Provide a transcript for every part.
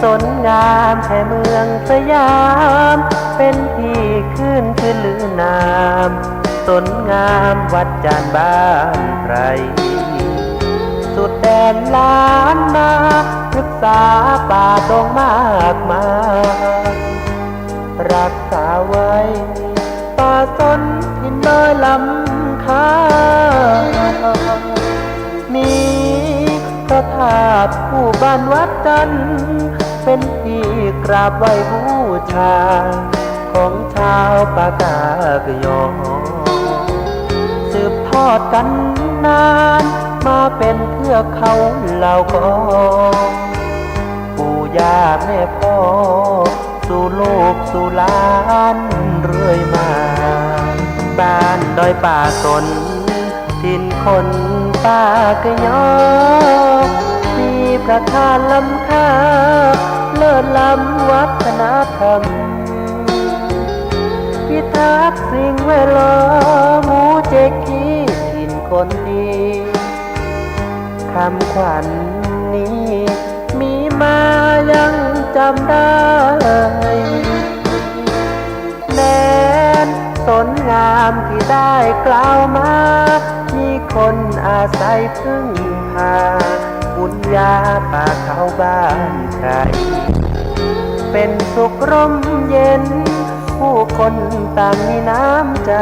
สนงามแค่เมืองสยาม เป็นที่ขึ้นชื่อลือนาม สนงามวัดจันทร์บ้านไพร สุดแดนล้านนา พฤกษาป่าดงมากมาย รักษาไว้ ป่าสนถิ่นดอยลำคา มีพระธาตุคู่บ้านวัดจันทร์ เป็นที่กราบไหว้บูชา ของชาวปากากยอ สืบทอดกันนาน มาเป็นเทือกเขาเหล่ากอ ปู่ย่าแม่พ่อ สู่ลูกสู่หลานเรื่อยมา บ้านดอยป่าสน ถิ่นคนปากยอ มีพระธาตุล้ำค่า เลิศล้ำวัฒนธรรม พิทักษ์สิ่งแวดล้อม หมู่เจ๊กกี้ถิ่นคนดี คำขวัญนี้มีมายังจำได้ แดนสนงามที่ได้กล่าวมา มีคนอาศัยพึ่งพา บุญญาป่าเขาบ้านไพร เป็นสุขร่มเย็น ผู้คนต่างมีน้ำใจ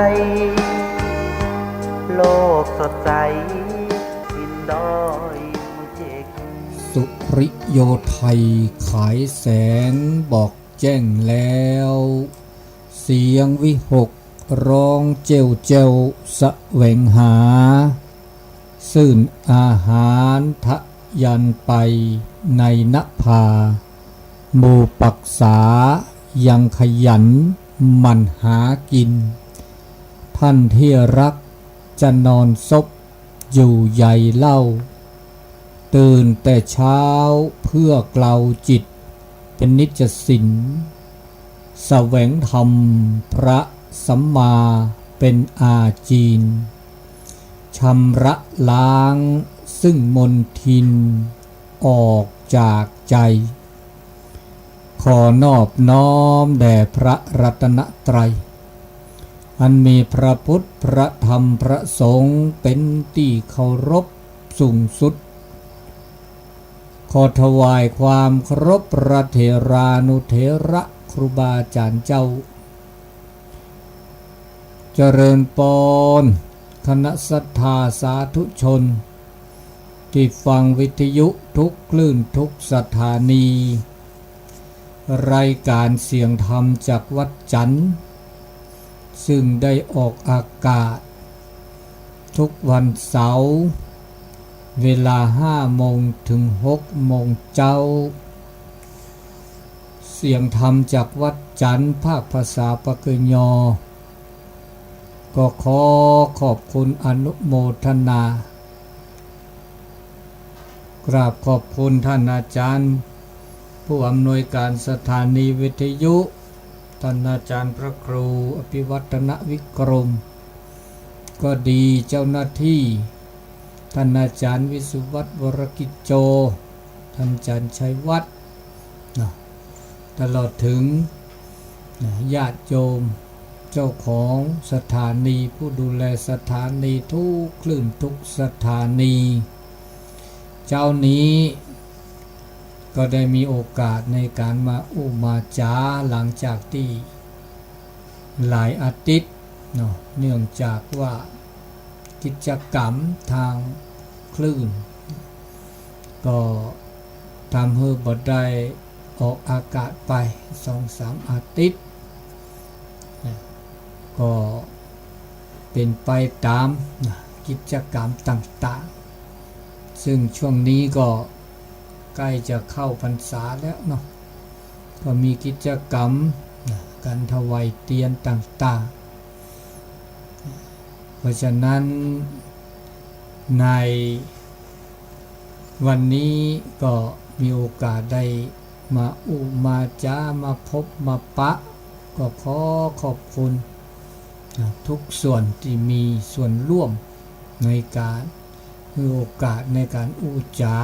โลกสดใส ถิ่นดอยเจก สุริโยไทยขายแสงบอกแจ้งแล้ว เสียงวิหกร้องเจ้วเจ้วแสวงหา ซื่นอาหารทะยานไปในนภา หมู่ปักษายังขยันหมั่นหากิน ท่านที่รักจะนอนซบอยู่ใยเล่า ตื่นแต่เช้าเพื่อเกลาจิตเป็นนิจสิน แสวงธรรมพระสัมมาเป็นอาจีน ชำระล้างซึ่งมลทินออกจากใจ ขอนอบน้อมแด่พระรัตนตรัย อันมีพระพุทธ พระธรรม พระสงฆ์เป็นที่เคารพสูงสุด ขอถวายความเคารพพระเถรานุเถระครูบาอาจารย์เจ้า เจริญปอน คณะศรัทธาสาธุชน ที่ฟังวิทยุทุกคลื่นทุกสถานี รายการเสียงธรรมจากวัดจันทร์ ซึ่งได้ออกอากาศทุกวันเสาร์ เวลาห้าโมงถึงหกโมงเจ๊า เสียงธรรมจากวัดจันทร์ภาคภาษาปกยอ ก็ขอขอบคุณอนุโมทนา กราบขอบคุณท่านอาจารย์ ผู้อำนวยการสถานีวิทยุ ท่านอาจารย์พระครูอภิวัฒนวิกรม ก็ดี เจ้าหน้าที่ ท่านอาจารย์วิสุวัฒน์ วรกิจโจ ท่านอาจารย์ชัยวัฒน์ นะ ตลอดถึง นะ ญาติโยม เจ้าของสถานี ผู้ดูแลสถานีทุกคลื่นทุกสถานี เจ๊านี้ ก็ได้มีโอกาสในการมาอู้มาจ๋า หลังจากที่หลายอาทิตย์ เนาะ เนื่องจากว่ากิจกรรมทางคลื่น ก็ทำให้บ่ได้ออกอากาศไปสองสามอาทิตย์ นะ ก็เป็นไปตาม นะ กิจกรรมต่างๆ ซึ่งช่วงนี้ก็ใกล้จะเข้าพรรษาแล้วเนาะ ก็มีกิจกรรม นะ การถวายเตียนต่างๆ เพราะฉะนั้นในวันนี้ก็มีโอกาสได้มาอู้มาจ๋า มาพบมาปะ ก็ขอขอบคุณ นะ ทุกส่วนที่มีส่วนร่วมในการ ให้โอกาสในการอู้จ๋า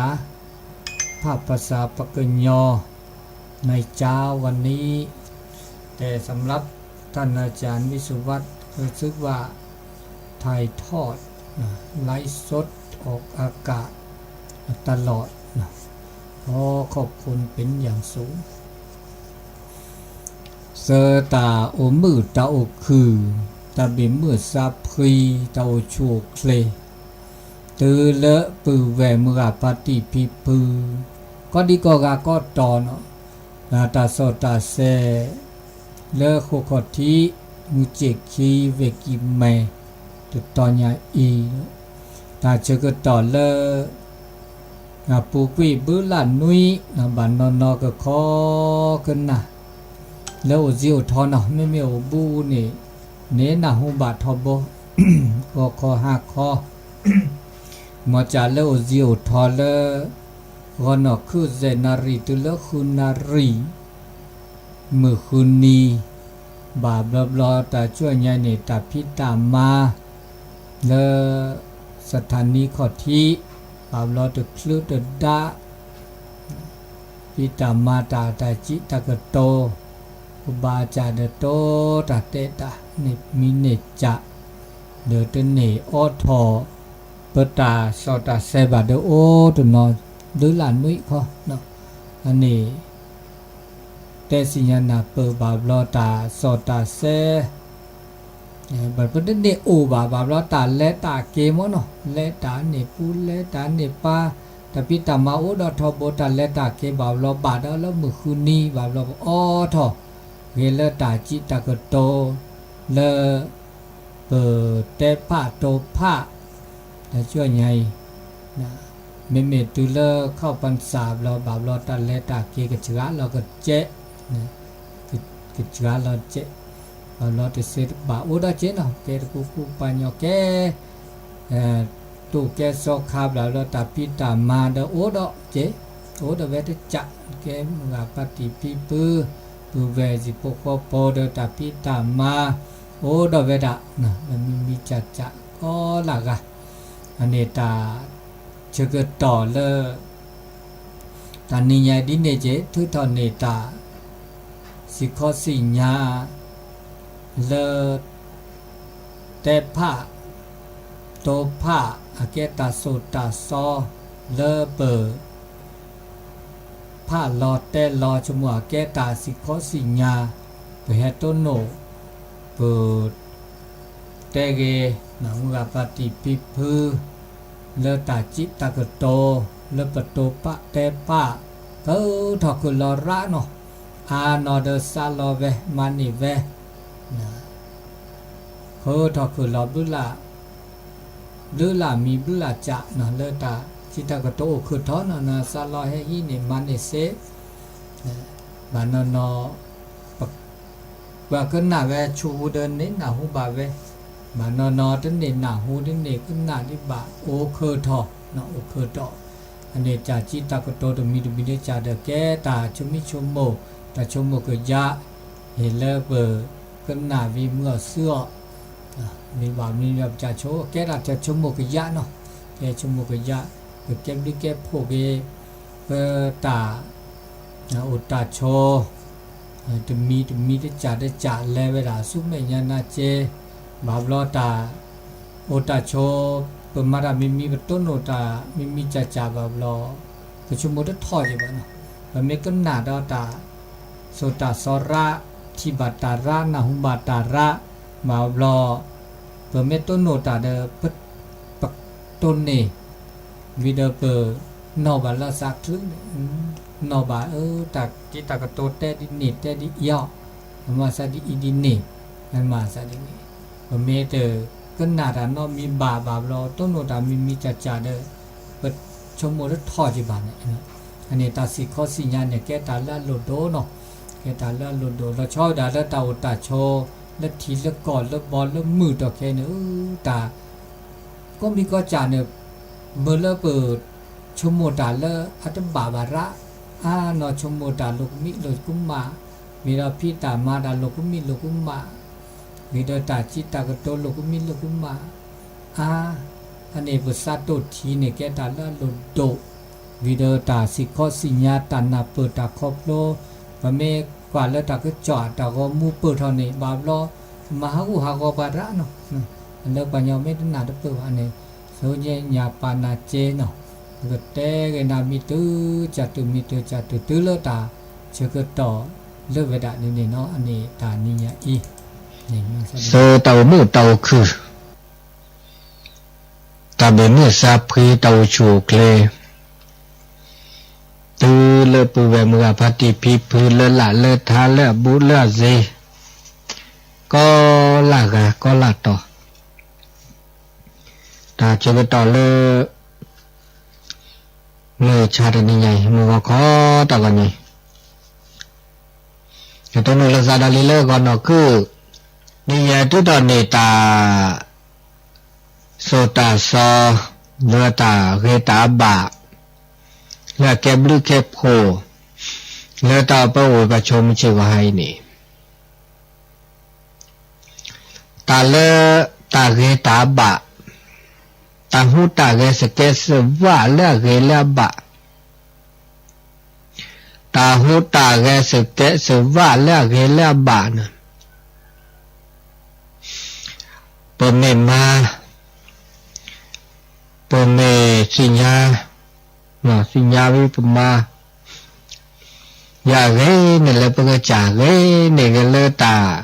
ภาคภาษาปกยอ ในเช้าวันนี้ แต่สำหรับท่านอาจารย์วิศวัตร คือซึ่งว่าถ่ายทอดนะ ไลฟ์สด ออกอากาศ ตลอดนะ ขอขอบคุณเป็นอย่างสูง စၢၤတၢ်အိၣ်မုာ်တၢ်အိၣ်ခုၣ် တၢ်ဘၣ်မုာ်စၢ်ဖှံ တၢ်အိၣ်ဆူၣ်အိၣ်ချ့ တုၤလၢပုၢ်ဝဲၢ်မုၢ်ဂၤဖါတံၢ်ဖံဖု ကိးဒံကိးဂၤကိးတီၤနီၤ တၢ်စီၣ်တၢ်ဆဲး လၢဃိာ်ခီၣ်ထံး မုၢ်စ့ၣ်ခံ ဝ့ၢ်ကံၢ်မဲၣ် တတီၤညါအံၤ တၢ်ဆၢကတီၢ်လၢ ပူၤကွံာ်ဘုလၢ်နွံ ဘၣ်နီၢ်နီၢ်ကခီကနၣ် လၢအိၣ်စ့အိၣ်ထီနီၤ မ့မ့ၢ်အိၣ်ဘူးန့ၣ် န့ၣ်နၢ်ဟူဘၣ်ထီဘိ ဂီၤခီဟါခီ မ်ကၢ်လၢအိၣ်စ့အိၣ်ထီလၢ ဂီၤနီၢ်ခုၣ်စဲးနၣ်ရံၣ်တုၤလၢဃုနၣ်ရံၣ် မုၢ်ဃုနံၤ ဘၣ်ဘျီဘျီတၢ်ကွဲညါန့ၣ် တၢ်ဖံးတၢ်မၤ လၢ စထၣ်နံခီၣ်ထံး ဘၣ်ဘျီတချုးတဒါ ဖံးတၢ်မၤတၢ် တၢ်စံးတၢ်ကတိၤ ကဘၣ်စၢ်ဒီးတိတၢ်တဲတၢ် မံန့ၢ်စၢ် ဒီးတန့ၢ်အိးထီၣ် ပတၢ်စီၣ်တၢ်ဆဲးဘၣ်ဒီးအိၣ်တနီၤ ဘုလၢ်နွံခီ အန့ၣ် တဲစံၣ်ညါနၢ်ပၢၢ်ဘၣ်ဘျီတၢ်စီၣ်တၢ်ဆဲး ပတန့ၢ်အိၣ်ဘၣ် ဘၣ်ဘျီတၢ်လဲၤတၢ်က့ၤမ့ၢ်နီၤ လဲၤတၢ်န့ၢ်ပူၤ လဲၤတၢ်န့ၢ်ပၢ် တၢ်ဖံးတၢ်မၤအိၣ်ဒီးထီဘိ တၢ်လဲၤတၢ်က့ၤဘၣ်ဘျီ ဘၣ်ဒီးလၢမုၢ်ဃုနံၤ ဘၣ်ဘျီပအိးထီၣ် ဂ့ၤလၢတၢ်စံးတၢ်ကတိၤ လၢ ပတဲဖးတိဖး တၢ်ကွဲညါအံၤ မ့မ့ၢ်တုၤလၢခီၣ်ပၢၢ်စၢ်ဘျီ ဘၣ်ဘျီတၢ်လဲၤတၢ်က့ၤ ကစှၤလီၤကစဲး ကစှၤလီၤကစဲး ဘၣ်ဘျီတစဲးဘၣ်အိၣ်ဒီးက့ၤနီၤ ကဲတကူကူပှၤညီကဲ တိၢ်ကဲစီခါဘျီဘျီ တၢ်ဖံးတၢ်မၤဒီးအိၣ်ဒီးက့ၤ အိၣ်ဒီးဝဲတစး ကဲမုၢ်ဂၤဖါတံၢ်ဖံဖု ပုၢ်ဝဲၢ်စံၣ်ဖိဃီဖိဒီးတၢ်ဖံးတၢ်မၤ အိၣ်ဒီးဝဲဒၣ် မံမံစၢ်စၢ်ကိးလၢ်ဂၤ အန့ၣ်တၢ်ဆၢကတီၢ်လၢ တၢ်နံၤညါဒ်န့ၣ်က့ၤ ထုးထီၣ်န့ၢ်တၢ် စံၣ်ခီစံၣ်ညါ လၢ တဲဖး တိဖး အကဲတၢ်စိၣ်တၢ်စီ လၢပ ဖးလီၤတဲလီၤ ဆိကမိၣ်အကဲတၢ်စံၣ်ခီစံၣ်ညါ ပဟဲတိၢ်နီၣ် ပ တဲဂ့ၤ မုၢ်ဂၤဖါတံၢ်ဖံဖု လၢတၢ်စံးတၢ်ကတိၤ လၢပတိဖးတဲဖး ကထီၣ်ခုၣ်လီၤရၣ်နီၤ အါနီၤဒီးစးလီၤဝဲ မၤန့ၢ်ဝဲ ဃုထီၣ်ခုၣ်လီၤဘျုးလၢ် ဘျုးလၢ်မံၤဘျုးလၢ်စၢ်နီၤ လၢတၢ်စံးတၢ်ကတိၤအိၣ်ခုၣ်ထီနီၤ နစးလီၤဟဲဟံးန့ၢ်မၤန့ၢ်စ့ ဘၣ်နီၢ်နီၢ် ပှၤကနၣ်ဝဲဆိၣ်အူဒီးန့ၢ်နၢ်ဟူဘၣ်ဝဲ ဘၣ်နီၢ်နီၢ်တန့ၢ်နၢ်ဟူတန့ၢ်ကနၣ်ဒံးဘၣ် အိၣ်ခုၣ်ထီၣ် အိၣ်ခုၣ်ထီၣ် အန့ၣ်တၢ်စံးတၢ်ကတိၤတမံၤတမံၤဒ်စၢ်ဒီး ကဲတၢ်ဆိမိၣ်ဆိကမိၣ် တၢ်ဆိကမိၣ်ကယၢ် ဟ့ၣ်လၢပကနၣ်ဝံၤမုာ်အီၤစုအီၤ မ့ၢ်ဘၣ်မနုၤပတၢ်ဆိ ကဲတၢ်ဆိကမိၣ်ကယၢ်နီၤ ကဲဆိကမိၣ်ကယၢ် ပကဲဘျုးကဲဖှိၣ်က့ၤ ပတၢ် အိၣ်တၢ်ဆိ တမံၤတမံၤတစၢ်တစၢ် လဲၤဝဲဒၣ်ဆူမဲာ်ညါနၤစ့ ဘၣ်ဘျီတၢ် အိၣ်တၢ်ဆိ ပမၤတၢ်မံၤမံၤ ပတိၢ်နီၣ်တၢ်မံၤမံၤစၢ်စၢ်ဘၣ်ဘျီ ပဆိကမိၣ်တထီၣ်က့ၤဘၣ်နီၤ ပမ့ၢ်ကနၣ်ဒီးတၢ် စိၣ်တၢ်စီရၣ် ထံၣ်ဘၣ်တၢ်ရၣ် နၢ်ဟူဘၣ်တၢ်ရၣ် ဘၣ်ဘျီ ပမ့ၢ်တိၢ်နီၣ်တၢ်ဒီး ပတိၢ်နီၣ် ဝံၤဒီးပ နီၣ်ဘၣ်လၢသးချုးန့ၣ် နီၣ်ဘၣ်အၢ တၢ်က့တၢ်ကတိၤတဲဒ်န့ၣ်တဲဒ်အံၤအီၤ မၤသးဒ်အံၤဒ်န့ၣ် မၤသးဒ်န့ၣ် ပမ့ၢ်တကနၣ်တၢ်နီတမံၤဘၣ်ဘၣ်ဘျီ တိၢ်နီၣ်တၢ်မံၤမံၤစၢ်စၢ်ဒီး ပဆိကမိၣ်တထီၣ်က့ၤဘၣ်န့ၣ် အန့ၣ်တၢ်စံၣ်ခီစံၣ်ညါန့ၣ် ကဲတၢ်လၢအလိၣ်ဒိၣ်နီၤ ကဲတၢ်လၢအလိၣ်ဒိၣ် လီၤဆီဝဲဒၣ်လၢတၢ်အိၣ်တၢ်ဆိ လၢထံလၢကီၢ်လၢဘီလၢမုၢ်ဒီးခဲအံၤန့ၣ် တၢ် ကိးမံၤကိးစၢ်န့ၣ် မ့ၢ်လၢပဆိကမိၣ်တၢ်လၢအတဘၣ်ဘၣ်ရၣ် အါနီၢ်ဆိကမိၣ်တၢ်လိာ်ကမံးလိာ်ကမၣ် မ့ၢ်ဒီးဖံးတၢ်မၤတၢ်လိာ်ကမံးလိာ်ကမၣ် မ့ၢ်ဒီးတၢ်စံးတၢ်ကတိၤလိာ်ကမံးလိာ်ကမၣ် အါ အန့ၣ်ပစးတိၢ်ထံန့ၣ် ကဲတၢ်လၢအလိၣ်ဒိၣ် ဝံၤဒီးတၢ်စံၣ်ခီစံၣ်ညါ တၢ်နၢ်ပၢၢ်တၢ်ခီဖျိ ပမ့ၢ်ကွၢ်လၢတၢ်ကစီၣ်အတၢ်ဂီၤမူပၢၢ်ထီၣ်န့ၣ် ဘၣ်ဘျီ မၤဟးဂူာ်ဟးဂီၤပှၤတရၣ်နီၤ, လၢပှၤညီမ့ၢ်တနာ်တပၢၢ်ဘၣ်န့ၣ်, ဆိညါပာ်နၤက့နီၤ, ပကတဲဂ့ၤနၤမံၤတုၤ ကၢ်တုၤမံၤတုၤ ကၢ်တုၤတုၤလၢတၢ်ဆၢကတီၢ်လၢဝဲဒၣ်န့ၣ်န့ၣ်နီၤ, အန့ၣ်တၢ်နံၤညါအံၤ သုတၢ်အိၣ်မုာ်တၢ်အိၣ်ခုၣ် တၢ်ဘၣ်မုာ်စါဖှံ တၢ်အိၣ်ဆူၣ်အိၣ်ချ့, တုၤလၢပုၢ်ဝဲၢ်မုၢ်ဂၤဖါတံၢ်ဖံဖု လၢလၢ်လၢထါ လၢအဘူးလၢအစ့, ကီလၢ်ဂၤကီလၢ်တီၤ, တၢ်ဆၢကတီၢ်လၢ မုၢ်ဆါတနံၤညါအံၤ မုၢ်ဂီၤခီတၢ်ဂီၤန့ၣ် ယတိၢ်နီၣ်လၢသးဒီးလံလၢဂီၤနီၢ်ခုၣ်, နံၤယဲၢ်တုၤထီၣ်န့ၢ်တၢ် စိာ်တၢ်စီ လၢတၢ်ဂ့ၤတၢ်ဘၣ်, လၢအကဲဘျုးကဲဖှိၣ်, လၢတၢ်ပဝဲပှၤဆိကမိၣ်ဆ့ၣ်ဂီၤဟါအံၤန့ၣ် တၢ်လၢတၢ်ဂ့ၤတၢ်ဘၣ်, တၢ်ဟူးတၢ်ဂဲၤစကဲစဝၣ်လၢအဂ့ၤလၢအဘၣ်, တၢ်ဟူးတၢ်ဂဲၤစကဲစဝၣ်လၢအဂ့ၤလၢအဘၣ်န့ၣ် ပမ့ၢ်မၤ, ပမ့ၢ်သ့ၣ်ညါ, သ့ၣ်ညါဝံၤပမၤ, ယဂ့ၤန့ၢ်လၢပကစၢ် ဂ့ၤန့ၢ်ဂ့ၤလၢတၢ်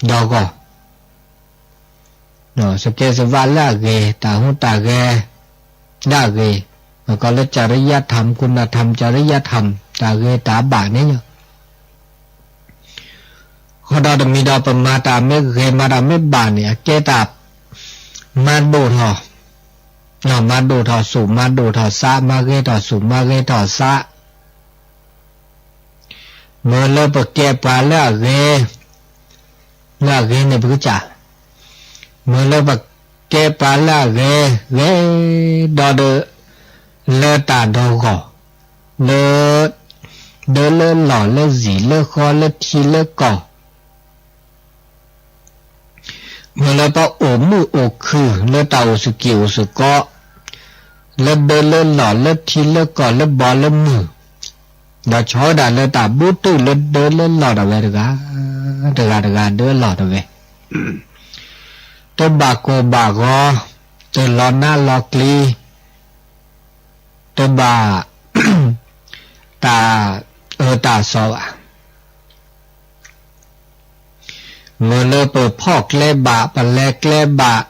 ဒီဂီၢ်, စကဲစဝၣ်လၢအဂ့ၤ, တၢ်ဟူးတၢ်ဂဲၤ လၢအဂ့ၤ, ပကိးလၢ จริยธรรม คุณธรรม จริยธรรม တၢ်ဂ့ၤတၢ်ဘၣ်န့ၣ်လီၤ. ဃီဒီးတမံၤဒီး ပမၤတၢ်မ့ၢ်ဂ့ၤ မၤတၢ်မ့ၢ်ဘၣ်န့ၣ် အကဲတၢ်မၤဒိၣ်ထီၣ်, မၤဒိၣ်ထီၣ်ဆူၣ် မၤဒိၣ်ထီၣ်စး မၤဂ့ၤထီၣ်ဆူၣ် မၤဂ့ၤထီၣ်စး, မ့ၢ်လၢပကဲပှၤလၢအဂ့ၤ, လၢအဂ့ၤန့ၣ်ပကစၢ်, မ့ၢ်လၢပကဲပှၤလၢအဂ့ၤ, ဂ့ၤဒီးဒီး လၢတၢ်ဒီဂီၢ်, လၢ ဒၢလၢလီၢ် လၢဇံၣ်လၢဃီ လၢထံလၢကီၢ်, မ့ၢ်လၢပအိၣ်မုာ်အိၣ်ခုၣ် လၢတၢ်အိၣ်စ့ၢ်ကီးအိၣ်စ့ၢ်ကီး, လၢဒၢလၢလီၢ် လၢထံလၢကီၢ် လၢဘီလၢမုၢ်, ဒီးဆီဝဲဒၣ်လၢတၢ်ဘူးတုာ်လၢဒၢလၢလီၢ်ဒၣ်ဝဲတဂၤ, တဂၤတဂၤဒၢလီၢ်ဒၣ်ဝဲ, တဘၣ်ကိၢ်ဘၣ်ဂီၤ, တလီၤနးလီၤကျံၤ, တဘၣ် တၢ်အၢတၢ်သီဘၣ်. မ့ၢ်လၢပဖီၣ်ကျဲဘၣ် ပလဲၤကျဲဘၣ်,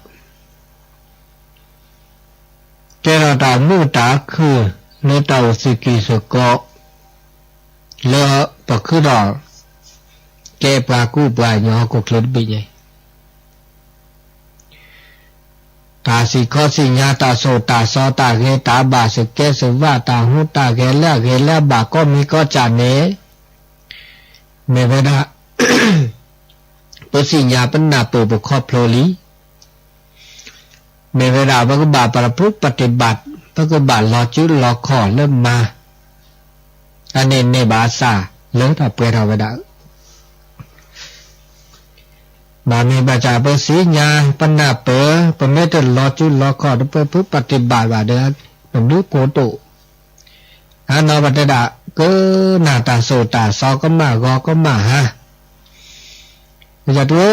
ကဲထီၣ်တၢ်မုာ်တၢ်ခုၣ် လၢတၢ်အိၣ်စ့ၢ်ကီးစ့ၢ်ကီး, လၢပခုထီၣ် ကဲပှၤကူပှၤကညီဟီၣ်ခိၣ်ချၢတဘ့ၣ်ညါအံၤ တၢ်စံၣ်ခီစံၣ်ညါ တၢ်စိာ်တၢ်စီ တၢ်ဂ့ၤတၢ်ဘၣ် စကဲစဝၣ် တၢ်ဟူးတၢ်ဂဲၤလၢအဂ့ၤလၢအဘၣ် ကိးမံၤကိးကၢ်န့ၣ် မ့ၢ်ဝဲဒၣ် ပသ့ၣ်ညါ ပနၢ်ပၢၢ်ပခီဖျိလံ. မ့ၢ်ဝဲဒၣ် ပကဘၣ်ပရဖုပတံၢ်ဘၣ် ပကဘၣ်လီၤစုလီၤခီၣ်လၢမၤ အန့ၣ်န့ၢ်ဘၣ်အသးလၢတၢ်ပှဲၤထီၣ်ဝဲဒၣ် ဘၣ်မ့ၢ်ဘၣ်ဆၣ် ပသ့ၣ်ညါ ပနၢ်ပၢၢ် ပမ့ၢ်တလီၤစုလီၤခီၣ် တပၢၢ်ဖုပတံၢ်ဘၣ်ဘၣ်ဒီး ပဘျုးကိတိာ် အနီၢ်ပတဲဒၣ် ကနၣ်တၢ်စိာ်တၢ်စီ ကမၣ်ဂီၤကမၣ်ဟါ ယတဲ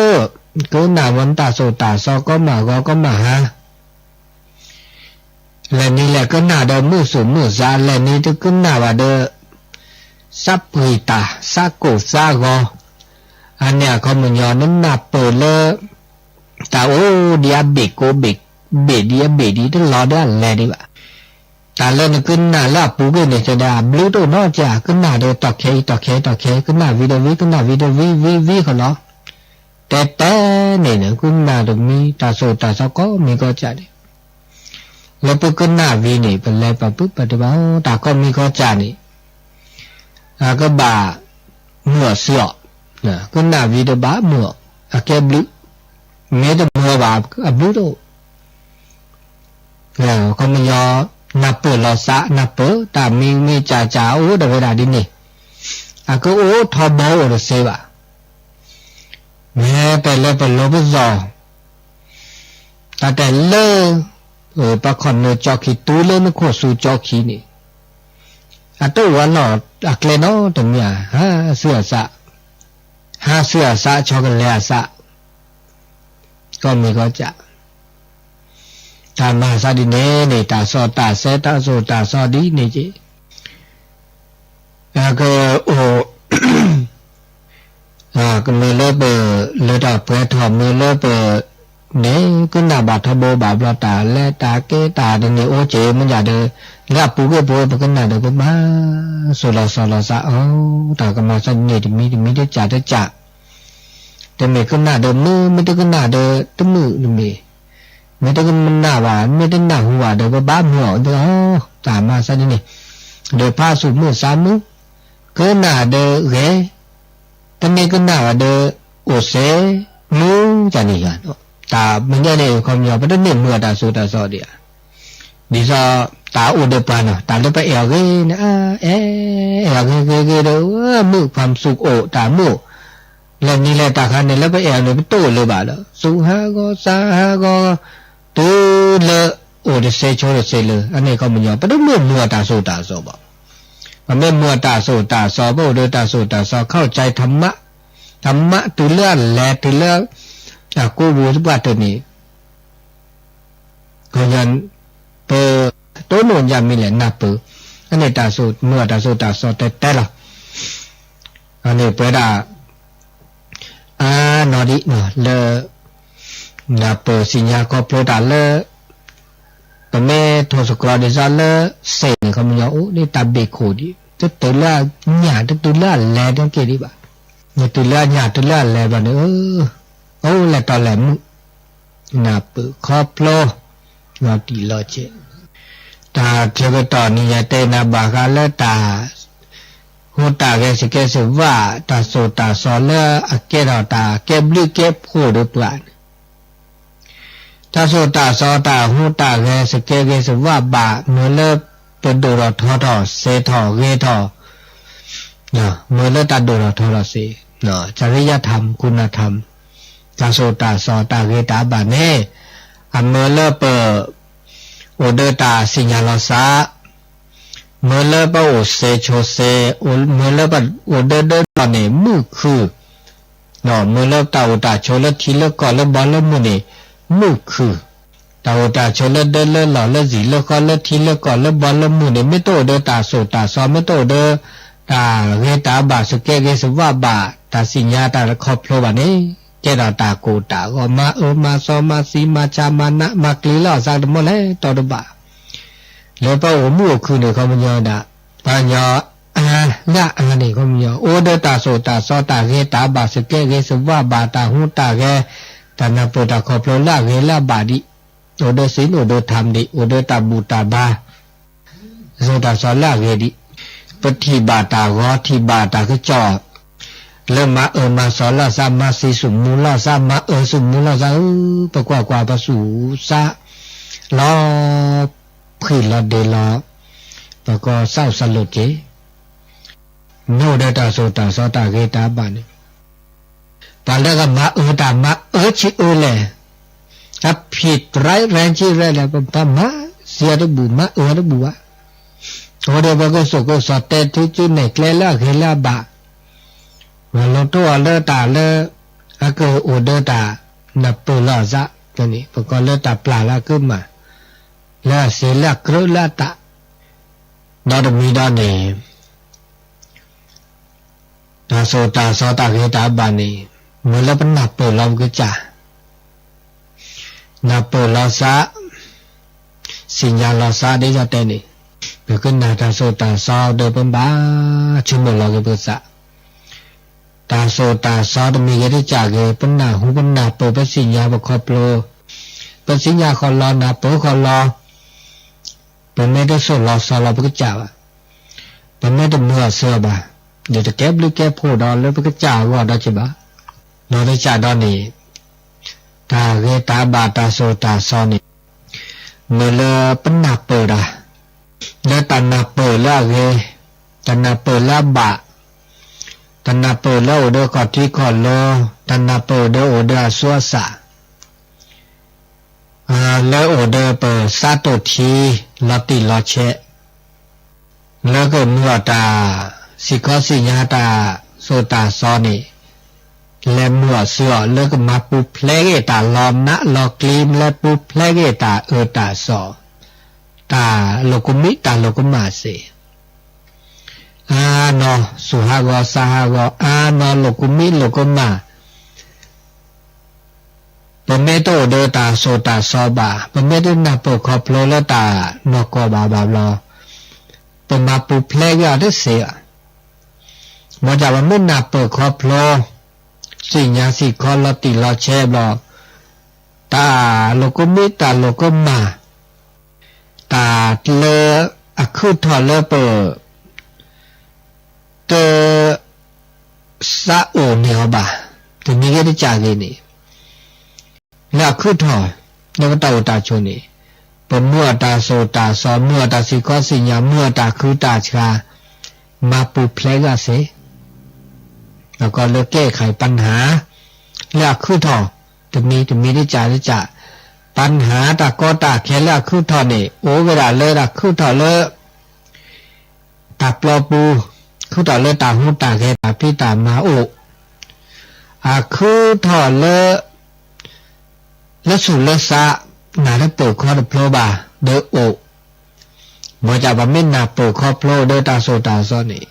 ကနၣ်ဝဲတၢ်စိာ်တၢ်စီ ကမၣ်ဂီၤကမၣ်ဟါ လဲၤနံၤလဲၤကနၣ်ဒီးမုာ်သူၣ်မုာ်သး လဲၤနံၤတကနၣ်ဘၣ်ဒီး သးပှံာ်တၢ် သးကိၢ်သးဂီၤ အန့ၣ်အခီပညီ နနၢ်ပၢၢ်လၢ တၢ်အိၣ်ဒံးအဘ့ၣ်ကိးဘ့ၣ် ဘ့ၣ်ဒံးအဘ့ၣ်ဒံး တလီၤဒီးအလဲၤဒံးဘၣ်. တၢ်လၢနကနၣ်လၢအပူၤကွံာ်န့ၣ် တဲဒၣ်အဘျုးတအိၣ်နီတခါ ကနၣ်ဒီးတီၢ်ခဲအံၤတီၢ်ခဲ တီၢ်ခဲ ကနၣ်ဝံၤဒီးဝံၤ ကနၣ်ဝံၤဒီးဝံၤ ဝံၤ ဝံၤဃီလီၤ. တဲတဲန့ၣ် ကနၣ်တမံၤ တၢ်စိာ်တၢ်စီကိးမံၤကိးကၢ်န့ၣ် လၢပကနၣ်ဝံၤန့ၣ် ပလဲၤပာ်ဖုပာ်တံၢ်ဘၣ် တၢ်ကိးမံၤကိးကၢ်န့ၣ် အကဘၣ်မုာ်အီၤစ့ၢ်ကီး ကနၣ်ဝံၤတဘၣ်မုာ်အီၤ အကဲဘျုး မ့ၢ်တမုာ်ဘၣ် အဘျုးတအိၣ် ခီပညီ နၢ်ပၢၢ်လီၤသး နၢ်ပၢၢ် တၢ်မံၤမံၤကၢ်ကၢ်အိၣ်ဒီးဝဲဒၣ်ဒ်န့ၣ် အကအိၣ်ထီဘိအိၣ်တသ့ဘၣ်. မ့ၢ်တဲလၢပလီပစီၤ တၢ်တဲလၢ ပှၤခီၣ်နၢကၠီခံ တုၤလၢနခိၣ်ဆူကၠီခံန့ၣ် အတအိၣ်အလီၢ် အကျဲနီတမံၤဧါ, ဟးဆူအစး, ဟးဆူအစး ဆီကလဲၤအစး, ကီၢ်မံၤကီၢ်စး, တၢ်မၤစၢ်ဒ်န့ၣ်န့ၣ် တၢ်စီၣ်တၢ်ဆဲ တၢ်စိၣ်တၢ်စီဒ်န့ၣ်က့ၤ, အကအိၣ် ကမၢလၢပလၢတၢ်ပှဲၤထီၣ် မၢလၢပ န့ၣ် ကနၣ်ဘၣ်ထီဘိဘၣ်ဘျီ တၢ်လဲၤတၢ်က့ၤတၢ်တန့ၢ်အိၣ်က့ၤ မ့ၢ်ဒၣ်ဒီး လၢအပူၤကွံာ်ပဝဲပကနၣ်ဒီး ပဘၣ်စိၢ်လီၤစီၣ်လီၤစးအီၤ, တၢ်ကမၤစၢ်ဒ်န့ၣ်တမံၤတမံၤ တစးတစး, တမ့ၢ်ကနၣ်ဒီးမုာ် မ့ၢ်တကနၣ်ဒီးတမုာ်တမ့ၢ်, မ့ၢ်တကနၣ်ဘၣ် မ့ၢ်တနၢ်ဟူဘၣ်ဒီး ပဘၣ်မုာ်အီၤဒီးအီၤ, တၢ်မၤစၢ်ဒ်န့ၣ်, ဒီးဖးဆူၣ်မုာ်စၢ်မုာ်, ကနၣ်ဒီးဂဲၤ တမ့ၢ်ကနၣ်ဘၣ်ဒီး အိၣ်စဲမုာ်တၢ်န့ၣ်ယၤ, တၢ်မညါန့ၣ် ခီပညီ ပတန့ၢ်မုာ်အတၢ်စိၢ်တၢ်စီဒံးဧါ, ဒ်သိးတၢ်အိၣ်ဒီးပှၤနီၤ တၢ်လၢပအဲၣ်အီၤဂ့ၤန့ၣ် အါ အဲၣ် အဲၣ်အီၤဂ့ၤဂ့ၤဂ့ၤဒီး မုာ်ဖးဆူၣ်အိၣ်တၢ်မုာ်, လဲၤနံၤလဲၤတၢ်ခါန့ၣ် လၢပအဲၣ်အီၤန့ၣ် ပတအိၣ်လၢၤဘၣ်ဒီး သူၣ်ဟးဂီၤသးဟးဂီၤ တုၤလၢအိၣ်တစဲးဆိတစဲးလၢ အန့ၣ်ခီပညီ ပတမ့ၢ်မုာ်အတၢ်စိၢ်တၢ်စီဘၣ်. ပမ့ၢ်မုာ်အတၢ်စိၢ်တၢ်စီ ပအိၣ်ဒီးတၢ်စိၢ်တၢ်စီ ခီၣ်ကၠဲထမး, ထမးတုၤလၢအလဲၤတုၤလၢ တၢ်ကိးပူၤသပှၢ်တၢၢ်န့ၣ် ကညီ ပတိၢ်နီၣ်ညါမ့ၢ်လဲၣ်နၢ်ပၢၢ်, အန့ၣ်တၢ်စိၢ်မုာ်အတၢ်စိၢ်တၢ်စီတဲတဲလီၤ. အန့ၣ်ပဝဲဒၣ် အါနီၢ်ဒံးလၢ နၢ်ပၢၢ်သ့ၣ်ညါခီဖျိတၢ်လၢ ပမ့ၢ်ထိၣ်သတြီၤဒ်သိးလၢ စ့ၣ်န့ၣ် ခီပညီအိၣ်ဒ်တၢ်ဘ့ၣ်ခိၣ်ဒံး တတုၤလၢအညၣ်တတုၤလၢအလဲၤတက့ၢ်ဒံးဘၣ်. နတုၤလၢအညၣ်တုၤလၢအလဲၤဘျီန့ၣ် အၢ အိၣ်လဲၤတီလဲၤမုာ် နၢ်ပၢၢ်ခီဖျိ လီၤတံၢ်လီၤဆဲး တၢ်ထုကတီၢ်နံၤညါတဲနၤဘၣ်ဃးလၢတၢ် ဟူးတၢ်ဂဲၤစကဲစဝၣ် တၢ်စိၢ်တၢ်စီလၢအကဲထီၣ်တၢ်ကဲဘျုးကဲဖှိၣ်ဒီးပှၤန့ၣ် တၢ်စိၢ်တၢ်စီတၢ်ဟူးတၢ်ဂဲၤစကဲဂဲၤစဝၣ်ဘၣ် မ့ၢ်လၢပဒိၣ်ထီၣ်ထီထီၣ် စဲးထီၣ်ဂဲၤထီၣ် မ့ၢ်လၢတၢ်ဒိၣ်ထီၣ်ထီထီၣ်စ့ၢ် จริยธรรม คุณธรรม တၢ်စိၢ်တၢ်စီတၢ်ဂ့ၤတၢ်ဘၣ်န့ၣ် အမ့ၢ်လၢပ အိၣ်ဒီးတၢ်သ့ၣ်ညါလီၤသး မ့ၢ်လၢပအိၣ်စဲးဆိးစဲး မ့ၢ်လၢပအိၣ်ဒၢဒၢလီၢ်န့ၣ် မုာ်ခုၣ် မ့ၢ်လၢတၢ်အိၣ်တၢ်ဆိးလၢထံလၢကီၢ်လၢဘီလၢမုၢ်န့ၣ် မုာ်ခုၣ်, တၢ်အိၣ်တၢ်ဆိးလၢဒၢလၢလီၢ်လၢဇံၣ်လၢဃီလၢထံလၢကီၢ်လၢဘီလၢမုၢ်န့ၣ် မ့ၢ်တအိၣ်ဒီးတၢ်စိၢ်တၢ်စီ မ့ၢ်တအိၣ်ဒီး တၢ်ဂ့ၤတၢ်ဘၣ်စကဲဂ့ၤစဝၣ်ဘၣ် တၢ်သ့ၣ်ညါတၢ်ခီဖျိဘၣ်န့ၣ် ကဲထီၣ်တၢ်ကိၢ်တၢ်ဂီၤ မၤအၢမၤသီမၤသံမၤဆါမၤနးမၤကျံၤလၢအသးတမီၢ်လဲၣ်တီတဘၣ် လၢပအိၣ်မုာ်အိၣ်ခုၣ်န့ၣ် ခီပညီဒၣ် ပှၤကညီအါဂၤအါန့ၣ် ခီပညီ အိၣ်ဒီးတၢ်စိၢ်တၢ်စီတၢ်ဂ့ၤတၢ်ဘၣ်စကဲဂ့ၤစဝၣ်ဘၣ် တၢ်ဟူးတၢ်ဂဲၤ တၢ်နၢ်ပၢၢ်တၢ်ခီဖျိလၢအဂ့ၤလၢအဘၣ်ဒံး အိၣ်ဒီးစ့ၣ် အိၣ်ဒီးထၢမ်ဒံး အိၣ်ဒီးတၢ်ဘူၣ်တၢ်ဘါ တၢ်စိၢ်တၢ်စီလၢအဂ့ၤဒံး ပထံၣ်ဘၣ်တၢ်ဂီၤထံၣ်ဘၣ်တၢ်ကစီၣ် လၢမၤအၢမၤသီလီၤသး မၤသံသုးမူလီၤသး မၤအၢသုးမူလီၤသးဧၢ, ပကွၢ်ကွၢ်ပသူၣ်သး လီၤဖှံလီၤဒ့လီၤ ပကီၢ်သးအိၣ်သးလိာ်က့ၤ မ့ၢ်အိၣ်ဒီးတၢ်စိၢ်တၢ်စီတၢ်ဂ့ၤတၢ်ဘၣ်န့ၣ် ပှၤလၢကမၤအၢတၢ်မၤအၢဆံးအၢလဲၣ်, တၢ်ဖံးတရၢ်ရဲဆံးရဲလဲၣ် ပဘၣ်မၤသံအတဘူၣ် မၤအၢအတဘူၣ်ဘၣ်. အဃိဒီးပကစိာ်ကစီၣ်တဲထုကၠူနဲၣ်ကျဲလၢအဂ့ၤလၢအဘၣ်, မၤလိတိၢ်အီၤလၢတၢ်လၢ အကအိၣ်ဒီးတၢ်နၢ်ပၢၢ်လီၤအသးန့ၣ် ပကိးလၢတၢ်ပျၢ်လၢအကမၣ် လၢအသ့လၢအကြၢးလၢအတၢ် ဒီတမံၤဒီးန့ၣ် တၢ်စိၢ်တၢ်စီတၢ်ဂ့ၤတၢ်ဘၣ်န့ၣ် မ့ၢ်လၢပနၢ်ပၢၢ်လီၤပကစၢ်, နၢ်ပၢၢ်လီၤသး, သ့ၣ်ညါလီၤသးဒ်သိးတဲန့ၣ်, ပကနၣ်တၢ်စိၢ်တၢ်စီဒီးပဘၣ်ဆိကမိၣ်လီၤက့ၤပသး, တၢ်စိၢ်တၢ်စီတမံၤဂ့ၤတစၢ်ဂ့ၤ ပနၢ်ဟူပနၢ်ပၢၢ်ပသ့ၣ်ညါပခီဖျိ, ပသ့ၣ်ညါဃီလီၤနၢ်ပၢၢ်ဃီလီၤ ပမ့ၢ်တစိၢ်လီၤစီလီၤပကစၢ်ဘၣ်, ပမ့ၢ်တမုာ်အစၢၤဘၣ်, ဒီးတကဲဘျုးကဲဖှိၣ်ဒီးလၢပကစၢ်အဂီၢ်ဒီးက့ၤဘၣ်, ဒီးတစၢ်ဒီးန့ၣ်, တၢ်ဂ့ၤတၢ်ဘၣ်တၢ်စိၢ်တၢ်စီန့ၣ်, မ့ၢ်လၢပနၢ်ပၢၢ်တၢ်, လၢတၢ်နၢ်ပၢၢ်လၢအဂ့ၤ, တၢ်နၢ်ပၢၢ်လၢအဘၣ်, တၢ်နၢ်ပၢၢ်လၢအိၣ်ဒီးခီၣ်ထံးခီၣ်လိၤ, တၢ်နၢ်ပၢၢ်ဒီးအိၣ်ဒီးအသူအသၣ် လၢအိၣ်ဒီးပသးတိၢ်ထံ လီၤတံၢ်လီၤဆဲး, လၢကမုာ်အီၤတၢ် စံၣ်ခီစံၣ်ညါတၢ်သိၣ်တၢ်သီန့ၣ် လဲၤမုာ်အီၤစုအီၤလၢကမၤပူၤဖျဲးက့ၤတၢ်လီၤနးလီၤကျံ လဲၤပူၤဖျဲးက့ၤတၢ်အၢတၢ်သီ, တၢ်လိာ်ကမံတၢ်လိာ်ကမၣ်စ့ၢ် အါနီၢ် စူၢ်ဟးဂီၤ စါဟးဂီၤ အါနီၢ် လိာ်ကမံလိာ်ကမၣ် ပမ့ၢ်တအိၣ်ဒီးတၢ်သိၣ်တၢ်သီဘၣ်, ပမ့ၢ်တနၢ်ပၢၢ်ခီဖျိလၢတၢ်နီၢ်ကီၢ်ဘၣ်ဘၣ်ဘျီ, ပမၤပူၤဖျဲးက့ၤအီၤတသ့ဘၣ်. မ်ကပမ့ၢ်နၢ်ပၢၢ်ခီဖျိ, သ့ၣ်ညါစံၣ်ခီလီၤတံၢ်လီၤဆဲးဘျီ, တၢ်လိာ်ကမံတၢ်လိာ်ကမၣ် တၢ်လၢအခုၣ်ထီၣ်လၢပ တ သးအိၣ်န့ၢ်အီၤဘၣ်, တမံၤဂ့ၤတကးဂ့ၤန့ၣ်, လၢအခုၣ်ထီၣ် လၢပတၢ်အိၣ်တၢ်ဆိးန့ၣ်, ပမုာ်အီၤတၢ်သိၣ်တၢ်သီ မုာ်အီၤတၢ်စံၣ်ခီစံၣ်ညါ မုာ်အီၤတၢ်ခုတၢ်ဆှါ, မၤပူၤဖျဲးဂ့ၤစ့ၢ် ကီးလၢကဲခါအံၤ ပနၢ် လၢအခုၣ်ထီၣ် တမံၤတမံၤတကးတကး, ပနၢ်တၢ်ကီတၢ်ခဲလၢအခုၣ်ထီၣ်န့ၣ် အိၣ်ဝဲဒၣ်လၢတၢ်ခုၣ်ထီၣ်လၢ တၢ်ပျီပူၤ, ခုၣ်ထီၣ်လၢတၢ်ဟူးတၢ်ဂဲၤတၢ်ဖံးတၢ်မၤအိၣ်, အခုၣ်ထီၣ်လၢ လၢဆူၣ်လၢသး နၢ်တပၢၢ်ခီတဖျိဘၣ် ဒီးအိၣ်, မ်ကပမ့ၢ်နၢ်ပၢၢ်ခီဖျိဒီးတၢ်သိၣ်တၢ်သီန့ၣ်,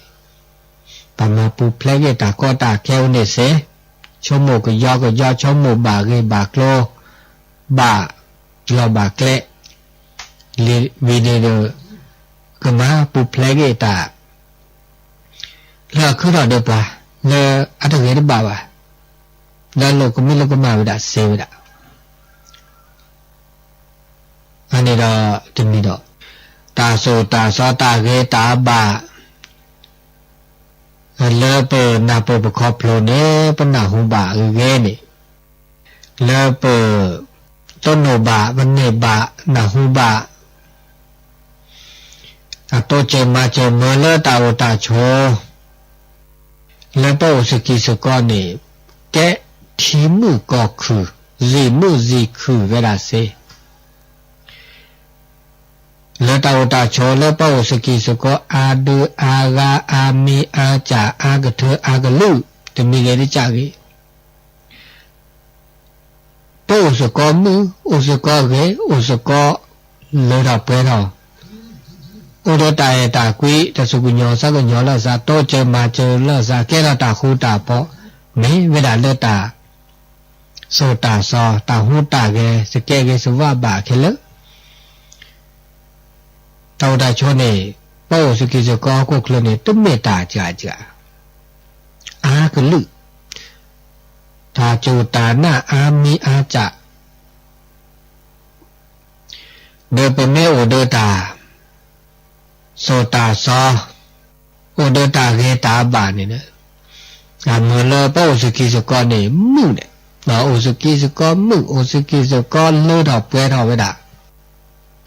ပမၤပူၤဖျဲးက့ၤတၢ်ကီတၢ်ခဲအိၣ်န့ၣ်စ့ၢ်, ဆိကမိၣ်ကယီကယီ ဆိကမိၣ်ဘၣ်ဂ့ၢ်ဘၣ်ကျိၤ, ဘၣ်လီၢ်ဘၣ်ကျဲ လံဝံၤန့ၣ်ဒီး ကမၤပူၤဖျဲးက့ၤတၢ် လၢအခုၣ်ထီၣ်ဒီးပှၤ လၢအတဂ့ၤတဘၣ်ဘၣ်, လၢလိာ်ကမံလိာ်ကမၣ်ဝဲဒၣ်စ့ဝဲဒၣ်, အန့ၣ်ဒီးတမံၤဒီး တၢ်သိၣ်တၢ်သီတၢ်ဂ့ၤတၢ်ဘၣ် လၢပနၢ်ပၢၢ်ပခီဖျိန့ၣ် ပနၢ်ဟူဘၣ်ဂ့ၤဂ့ၤန့ၣ်, လၢပတိၢ်နီၣ်ဘၣ် ပန့ၢ်ဘၣ် နၢ်ဟူဘၣ် အတိစၢၤမၤစၢၤမၢလၢတၢ်အိၣ်တၢ်ဆိး လၢပအိၣ်စကံးစကီးန့ၣ် ကဲထံမုၣ်ကီၢ်ခုၣ် ယံာ်မုၣ်ယံာ်ခုၣ်ဝဲဒၣ်စ့ၢ် လၢတၢ်အိၣ်တၢ်ဆိးလၢပအိၣ်စကံးစကီး အါဒုအါဂၤ အါမံၤအါစၢ် အါကထၢအါကလုာ် တမံၤဂ့ၤတကးဂ့ၤ ပအိၣ်စကီးမုာ် အိၣ်စကီးဂ့ၤ အိၣ်စကီးလၢထီၣ်ပှဲၤထီၣ် အိၣ်ဒီးတၢ်အဲၣ်တၢ်ကွံ တၢ်သူၣ်ကညီၤသးကညီၤလၢအသး တိစၢၤမၤစၢၤလၢအသး ကဲထီၣ်တၢ်ဃူတၢ်ဖိး မ့ၢ်ဝဲဒၣ်လၢတၢ်သိၣ်တၢ်သီ တၢ်ဟူးတၢ်ဂဲၤ စကဲဂ့ၤစဝးဘၣ်ခဲလၢာ် တၢ်အိၣ်တၢ်ဆိးန့ၣ် ပအိၣ်စကံးစကီးဟီၣ်ခိၣ်ချၢန့ၣ် တမ့ၢ်တၢ်စှၤစှၤ အါကလုာ် တၢ်စူၢ်တၢ်နာ်အါမံၤအါစၢ် ဒီးပမ့ၢ်အိၣ်ဒီးတၢ်သိၣ်တၢ်သီ အိၣ်ဒီးတၢ်ဂ့ၤတၢ်ဘၣ်န့ၣ် အမ့ၢ်လၢပအိၣ်စကံးစကီးန့ၣ် မုာ်န့ၣ် အိၣ်စကံးစကီးမုာ် အိၣ်စကံးစကီးလၢထီၣ်ပှဲၤထီၣ်ဝဲဒၣ်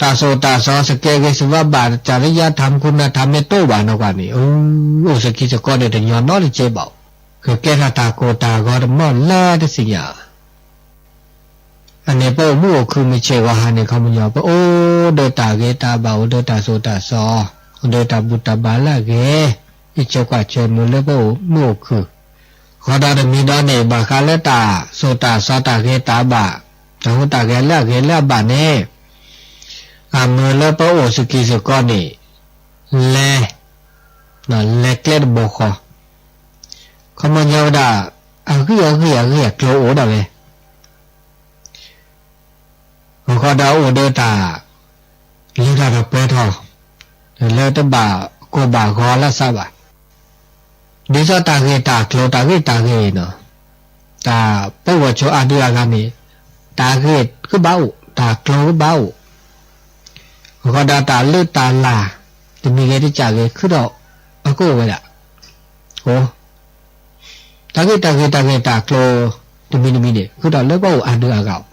တၢ်သိၣ်တၢ်သီစကဲဂ့ၤစဝးဘၣ် တၢ်လၢယါထၢမူနၢ်ထၢမ့ၢ်တအိၣ်ဘၣ်နီၢ်ကွၢ်န့ၣ် အိၣ်စကံးစကီးန့ၣ် တညီနီတစဲးဘၣ် ကကဲထီၣ်တၢ်ကိၢ်တၢ်ဂီၤတမီၢ်လၢတသ့ၣ်ညါ အန့ၣ်ပအိၣ်မုာ်အိၣ်ခုၣ်မုာ်ဆ့ၣ်ဂီၤဟါန့ၣ် ခီပညီ ပအိၣ်ဒီးတၢ်ဂ့ၤတၢ်ဘၣ် အိၣ်ဒီးတၢ်သိၣ်တၢ်သီ အိၣ်ဒီးတၢ်ဘူၣ်တၢ်ဘါလၢအဂ့ၤ ယဆိကမိၣ်ဆိကမိၣ်လၢပအိၣ်မုာ်အိၣ်ခုၣ် ဃီဒီးတမံၤဒီးန့ၣ် ဘၣ်ဃးလၢတၢ်သိၣ်တၢ်သီတၢ်ဂ့ၤတၢ်ဘၣ် တၢ်ဟူးတၢ်ဂဲၤလၢအဂ့ၤလၢအဘၣ်န့ၣ် အမ့ၢ်လၢပအိၣ်စကံးစကီးန့ၣ် လဲၤ လဲၤကျဲတဘိဃီ ခီပညီဝဲဒၣ် အဂံၢ်အဂံၢ်အဂံၢ်အကျိၤအိၣ်ဒၣ်ဝဲ အဃိဒီးအိၣ်ဒီးတၢ်လၢတၢ်ဒီးပှဲၤထီၣ် လၢတဘၣ်ကိၢ်ဘၣ်ဂီၤလၢသးဘၣ် ဒ်သိးတၢ်ဂ့ၢ်တၢ်ကျိၤတၢ်ဂ့ၢ်တၢ်ဂ့ၤနီၤ တၢ်ပဂီၤဆိအါဒုအါဂၤန့ၣ် တၢ်ဂ့ၢ်ကဘၣ်အိၣ် တၢ်ကျိၤကဘၣ်အိၣ် အဃိဒီးတၢ်လၢတၢ်လၢ် တမံၤဂ့ၤတကးဂ့ၤ ခုၣ်ထီၣ်အကအိၣ်ဝဲဒၣ် အိၣ် တၢ်ဂ့ၢ်တၢ်ဂ့ၢ်တၢ်ဂ့ၢ်တၢ်ကျိၤ တမံၤတမံၤန့ၣ် ဃုာ်ဒီးလၢပအိၣ်အါဒုအါဂၤအီ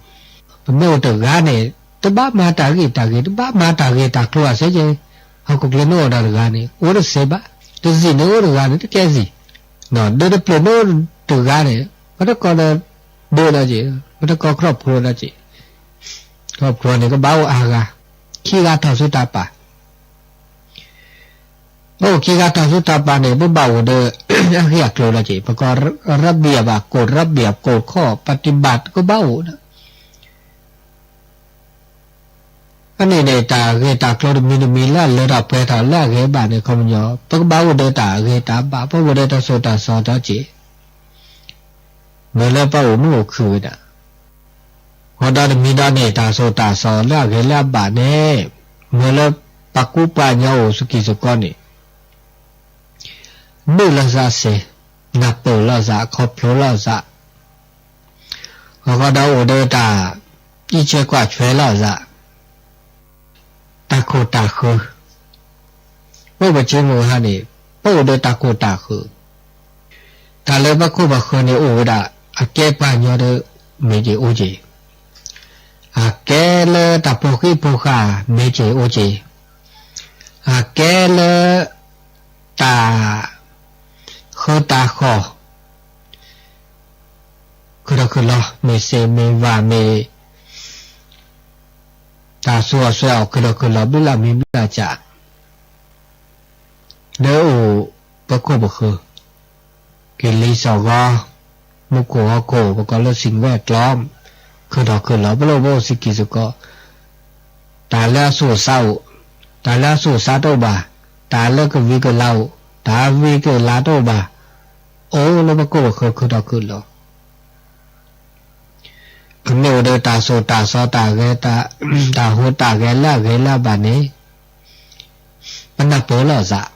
ၤ, ပမ့ၢ်အိၣ်တဂၤန့ၣ် တဘၣ်မၤတၢ်ဂ့ၢ်တၢ်ဂ့ၢ် တဘၣ်မၤတၢ်ဂ့ၢ်တၢ်ကျိၤအစဲကဲ, ဟီၣ်ခိၣ်ချၢန့ၣ်အိၣ်ဒီးတဂၤန့ၣ် အိၣ်တသ့ဘၣ်, တစံၣ်န့ၣ်အိၣ်တဂၤန့ၣ် တကဲစံၣ်, ဒီးတပျုာ်န့ၣ်အိၣ်တဂၤန့ၣ် ပတကီၢ်ဒီးဒၢဒီးက့ၤ, ပတကီၢ်ခီၣ်ဖိဒီးက့ၤ, ခီၣ်ဖိန့ၣ်ကဘၣ်အိၣ်အါဂၤ, ခံဂၤထီၣ်ဆူတၢ်ပာ် ပအိၣ်ခံဂၤတၢ်သူၣ်တၢ်ပာ်န့ၣ် ပဘၣ်အိၣ်ဒီး အဂ့ၢ်အကျိၤလီၤက့ၤ ပကီၢ်ရဘံၣ်အဘၣ် ကိၣ်ရဘံၣ်အကိၣ်ခီၣ် ပတံၢ်ဘၣ်ကဘၣ်အိၣ်ဒီး အန့ၣ်န့ၣ် တၢ်ဂ့ၢ်တၢ်ကျိၤတမံၤတမံၤလၢအလၢထီၣ်ပှဲၤထီၣ်လၢအဂ့ၤဘၣ်န့ၣ် ခီပညီ ပကဘၣ်အိၣ်ဒီးတၢ်ဂ့ၤတၢ်ဘၣ် ပအိၣ်ဒီးတၢ်စိတၢ်စီတက့ၢ်. မ့ၢ်လၢပအိၣ်မုာ်အိၣ်ခုၣ်ဝဲဒၣ် ဃီဒီတမံၤဒီးန့ၣ် တၢ်စိတၢ်စီလၢအဂ့ၤလၢအဘၣ်န့ၣ် မ့ၢ်လၢပှၤကူပှၤကညီအိၣ်ဆူၣ်ကံၢ်ဆူၣ်ကီၢ်န့ၣ် ဒုးလိာ်သးစ့ၢ်, နၢ်ပၢၢ်လိာ်သး ခီဖျိလိာ်သး, အဃိဒီးအိၣ်ဒီးတၢ်အံးဆဲးကွၢ်ဆဲးလိာ်သး, တၢ်ခိၣ်တၢ်ဃၢၤ, အိၣ်ပစုမုၢ်ဟါန့ၣ် ပအိၣ်ဒီးတၢ်ခိၣ်တၢ်ဃၢၤ, တၢ်လၢပခိၣ်ပဃၢၤန့ၣ်အိၣ်ဝဲဒၣ် အကဲပှၤကညီဒီး မ့ၢ်က့ၤအိၣ်က့ၤ အကဲလၢတၢ်ဖိဃံဖိဃာ် မ့ၢ်က့ၤအိၣ်က့ၤ, အကဲလၢ တၢ် ဃၢတၢ်ဃီၣ် ခုၣ်ထီၣ်ခုၣ်လီၤ မ့ၢ်စ့ၣ်မ့ၢ်ဝၣ်မ့ၢ် တၢ်ဆူးအီၣ်ဆွဲအီၣ် ခုၣ်ထီၣ်ခုၣ်လီၤ ဘျုးလၢမံၤဘျုးလၢစး လၢအိၣ်ပခိၣ်ပဃၢၤ ကလံၤစိးဂီၤ မူခိၣ်ဟီၣ်ခိၣ် ပကိးလၢ สิ่งแวดล้อม ခုၣ်ထီၣ်ခုၣ်လီၤ ပလၢပအိၣ်ဆူၣ်ကံၢ်ဆူၣ်ကီၢ် တၢ်လၢအဆူးအဆါအိၣ်, တၢ်လၢအဆူးအဆါတအိၣ်ဘၣ်, တၢ်လၢကဝံၤကလၤအိၣ်, တၢ်ဝံၤကလၤတအိၣ်ဘၣ်, အိၣ်လၢပခိၣ်ပဃၢၤခုၣ်ထီၣ်ခုၣ်လီၤ ပမ့ၢ်အိၣ်ဒီးတၢ်စိၣ်တၢ်စီတၢ်ဂဲၤ တၢ်ဟူးတၢ်ဂဲၤလၢအဂ့ၤလၢအဘၣ်န့ၣ် ပနၢ်ပၢၢ်လိာ်သး,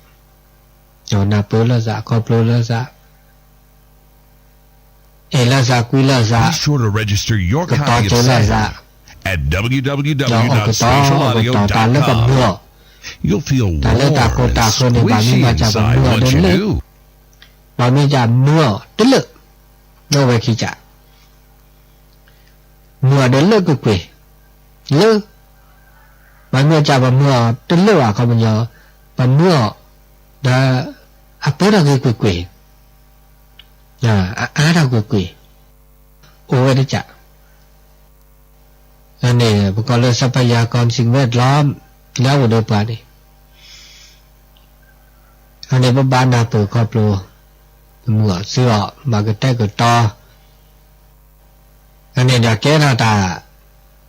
နၢ်ပၢၢ်လိာ်သး ခီဖျိလိာ်သး, အဲၣ်လိာ်သးကွံလိာ်သး, ကတီၤကၢၤလိာ်သး, ဒီးအီၣ်ကတီၤအီၣ်ကတီၤတၢ်လၢပမုာ်အီၤ, တၢ်လၢတၢ်ခိၣ်တၢ်ဃၢၤန့ၣ် ဘၣ်မ့ၢ်ဘၣ်စၢ်ပမုာ်အီၤဒီးလၢ ဘၣ်မ့ၢ်စၢ်မုာ်အီၤတလၢာ်, ဒီးဝဲခံစး မုာ်အီၤဒီးလၢကွ့ၢ်ကွ့ၢ်, လၢ ဘၣ်မ့ၢ်စၢ်ပမုာ်အီၤတလၢာ်ဘၣ်ခီပညီ, ပမုာ်အီၤ ဒီး အပၢထီၣ်ဂ့ၤကွ့ၢ်ကွ့ၢ်, အအါထီၣ်ကွ့ၢ်ကွ့ၢ်, အိၣ်ဝဲတစး န့ၣ် ပကိးလၢ ทรัพยากรสิ่งแวดล้อม လၢအအိၣ်ဒီးပှၤန့ၣ် အန့ၣ်ပဘၣ်နၢ်ပၢၢ်ခီဖျိ ပမုာ်အီၤစုအီၤ ဘၣ်ကတဲာ်ကတီၤ အန့ၣ်ဒီးကဲထီၣ်တၢ်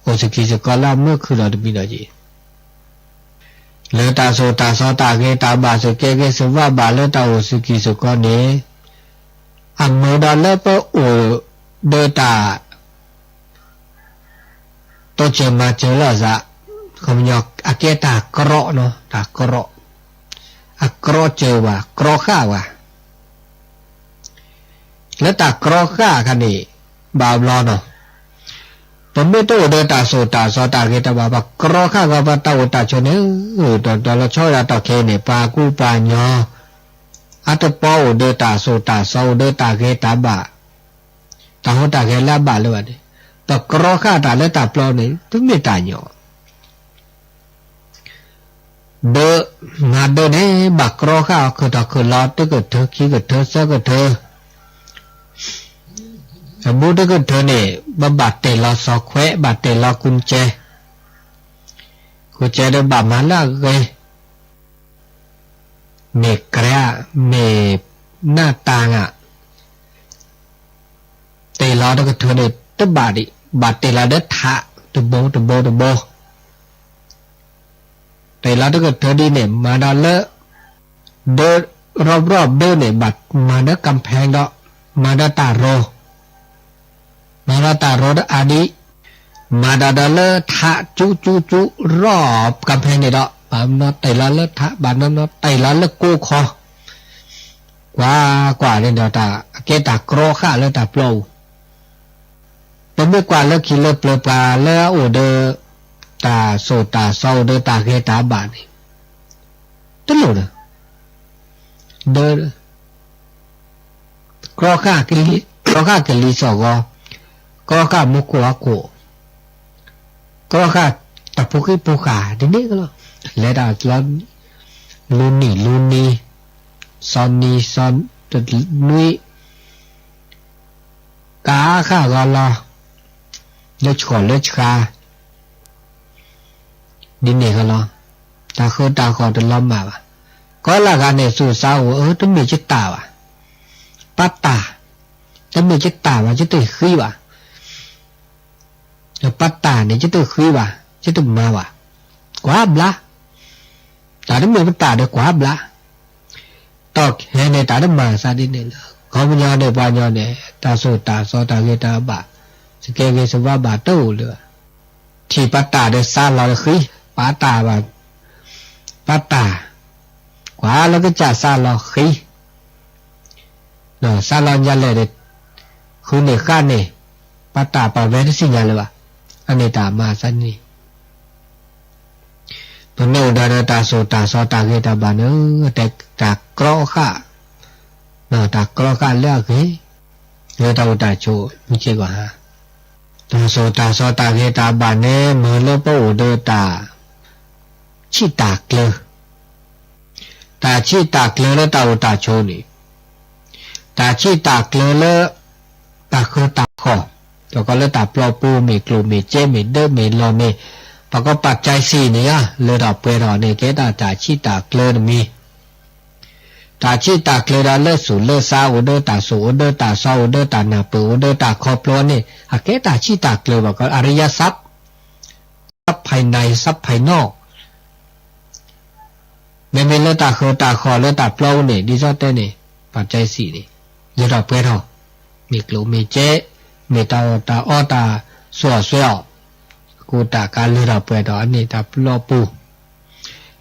အိၣ်ဆူၣ်ကံၢ်ဆူၣ်ကီၢ်လၢအမုာ်ခုၣ်ဒီးတမံၤဒီးက့ၤ လၢတၢ်စိၣ်တၢ်စီတၢ်ဂ့ၤတၢ်ဘၣ်စ့ၢ်ကီး ဂ့ၤစ့ၢ်ဘၣ်ဘၣ်လၢတၢ်အိၣ်ဆူၣ်ကံၢ်ဆူၣ်ကီၢ်န့ၣ် အမုာ်ဒီးလၢပအိၣ်ဒီးတၢ် တိစၢၤမၤစၢၤလိာ်သး, ခီပညီ အကဲတၢ်ကြီနီၤ တၢ်ကြီ, အကြီစၢၤဝဲ ကြီဃာ်ဝဲ လၢတၢ်ကြီဃာ်အခါန့ၣ် ဘၣ်ဘျီနီၤ, ပမ့ၢ်တအိၣ်ဒီးတၢ်စိၣ်တၢ်စီတၢ်ဂ့ၤတၢ်ဘၣ် ပကြီဃာ်ဂီၤပတၢ်အိၣ်တၢ်ဆိးန့ၣ်, ဒီးလီၤဆီဝဲဒၣ်တီၢ်ခဲအံၤန့ၣ် ပှၤကူပှၤညီ အတပီအိၣ်ဒီးတၢ်စိၣ်တၢ်စီအိၣ်ဒီးတၢ်ဂ့ၤတၢ်ဘၣ်, တၢ်ဟူးတၢ်ဂဲၤလၢအဘၣ်လၢၤဘၣ်န့ၣ်, ပကြီဃာ်တၢ်လၢတၢ်ပျီန့ၣ် တမ့ၢ်တၢ်ညီ ဒၢး, မၤဒၢးန့ၣ် ဘၣ်ကြီဃာ်အီၤခုၣ်ထီၣ်ခုၣ်လီၤ တကထၢ ခံကထၢ သၢကထၢ, အဘူးတကထၢန့ၣ် ပဘၣ်တ့ၢ်လီၤစီၤခွဲး ဘၣ်တ့ၢ်လီၤကူကဲ, ကူကဲဒီးဘၣ်မၤလၢအဂ့ၤ မ့ၢ်ကြၢး မ့ၢ်နၢ်တၢ်ဂၤ တ့ၢ်လီၤတကထၢန့ၣ် တဘၣ်ဒံး ဘၣ်တ့ၢ်လီၤဒီးထး တဘိတဘိတဘိ, တ့ၢ်လီၤတကထၢဒ်န့ၣ် မၤဒီးလၢ ဒၢး ရီၣ်ရီၣ်ဒၢးန့ၣ် ဘၣ်မၤဒီးကၣ်ဖဲဒီး မၤဒီးတၢ်ရိၤ မၤဒီးတၢ်ရိၤဒီးအါဒံး, မၤဒီးဒီးလၢထးကၠူကၠူကၠူ ရီၣ်ကၣ်ဖဲန့ၣ်ဒီး ဘၣ်မနီၤတ့ၢ်လီၤလၢထး ဘၣ်နီၤနီၤတ့ၢ်လီၤလၢကိးခီ, ကွၢ်ကွၢ်န့ၣ်ဒီးတၢ် အကဲတၢ်ကြီဃာ်လၢတၢ်ပျီပူၤ ပမ့ၢ်ကွၢ်လၢခံလၢပျၢၤပှၤလၢအအိၣ်ဒီး တၢ်စိၣ်တၢ်စီအိၣ်ဒီးတၢ်ဂ့ၤတၢ်ဘၣ်န့ၣ် တလိၣ်ဒီး ဒီး ကြီဃာ်ကလံၤစိးဂီၤ, ကြီဃာ်မူခိၣ်ဟီၣ်ခိၣ်, ကြီဃာ်တၢ်ဖိဃံဖိဃာ်ဒ်န့ၣ်ကလီၤ, လဲၤတၢ်လီၤ လူနံၤလူနံၤ, စီၤနံၤစီၤတနွံ, ကးဃာ်ဂီၤလီၤ, လၢဆှီၣ်လၢဆှါ, ဒ်န့ၣ်ကလီၤ, တၢ်ဃၢတၢ်ဃီၣ်တလီၤမၢ်ဘၣ်, ကီလၢအဂၤန့ၣ် သူၣ်စါအိၣ် အၢ တမ့ၢ်ယတၢ်ဘၣ်, ပၢ်တၢ်, တမ့ၢ်ယတၢ်ဘၣ် ယတဃံဘၣ်, ပၢ်တၢ်န့ၣ် ယတဃံဘၣ် ယတမၤဘၣ်, ကွၢ်ဘျါ, တၢ်တမ့ၢ်ပတၢ်ဒီးကွၢ်ဘျါ, တီၢ်ခဲန့ၣ် တၢ်တမၤသးဒ်န့ၣ်လၢ ခီပညီန့ၣ် ပှၤညီန့ၣ် တၢ်သိၣ်တၢ်သီတၢ်ဂ့ၤတၢ်ဘၣ် စကဲဂ့ၤစဘၣ်ဘၣ်တအိၣ်လၢၤဘၣ်. ထံၣ်ပၢ်တၢ်ဒီးစါလီၤဃံ, ပၢ်တၢ်ဘၣ်, ပၢ်တၢ်, ကွၢ်လၢကစၢ်စါလီၤဃံ, စါလီၤညါလဲၣ်ဒီး ဃုန့ၢ်ဃၣ်န့ၣ်, ပၢ်တၢ်ပာ်ဝဲတသ့ၣ်ညါလၢၤဘၣ်. အန့ၣ်တၢ်မၤသးန့ၣ် ပမ့ၢ်အိၣ်ဒီးတၢ်သိၣ်တၢ်သီတၢ်ဂ့ၤတၢ်ဘၣ်န့ၣ် တၢ်ကြီဃာ်, တၢ်ကြီဃာ်လၢအဂ့ၤ, လၢတၢ်အိၣ်တၢ်ဆိးမုၢ်စ့ၢ်ကီးဧါ. တၢ်သိၣ်တၢ်သီတၢ်ဂ့ၤတၢ်ဘၣ်န့ၣ် မ့ၢ်လၢပအိၣ်ဒီးတၢ်ဆံၣ်တၢ်ကျၢၤ, တၢ်ဆံၣ်တၢ်ကျၢၤလၢတၢ်အိၣ်တၢ်ဆိးန့ၣ်, တၢ်ဆံၣ်တၢ်ကျၢၤလၢ တၢ်ဃၢတၢ်ဃီၣ်, ဒီးကီးလၢတၢ်ပျီပူၤ မ့ၢ်ကျိၣ်မ့ၢ်စ့ မ့ၢ်ဒၢမ့ၢ်လီၢ်မ့ၢ်, ပှၤကိးပာ်ကၠဲစံၣ်န့ၣ်ဧါ, လၢထီၣ်ပှဲၤထီၣ်န့ၣ် ကဲတၢ်တၢ်ဆံၣ်တၢ်ကျၢၤတမံၤ, တၢ်ဆံၣ်တၢ်ကျၢၤဒီးလၢသူၣ်လၢသး အိၣ်ဒီးတၢ်သိၣ် အိၣ်ဒီးတၢ်သီ အိၣ်ဒီးတၢ်နၢ်ပၢၢ် အိၣ်ဒီးတၢ်ခီဖျိန့ၣ် အကဲတၢ်ဆံၣ်တၢ်ကျၢၤဘၣ်ကီး အရိယသပ်း, သပ်းภายใน သပ်းภายนอก မ့မ့ၢ်လၢတၢ်ဃၢတၢ်ဃီၣ်လၢတၢ်ပျီပူၤန့ၣ် ဒ်သိးတဲန့ၣ် ပာ်ကၠဲစံၣ်န့ၣ် လၢထီၣ်ပှဲၤထီၣ်, မ့ၢ်ကျိၣ်မ့ၢ်စ့, မ့ၢ်တၢ်အီၣ်တၢ်အီတၢ်သူၣ်အီၣ်စွဲအီၣ်, အဃိတၢ်ကါလၢထီၣ်ပှဲၤထီၣ် အန့ၣ်တၢ်ပျီပူၤ,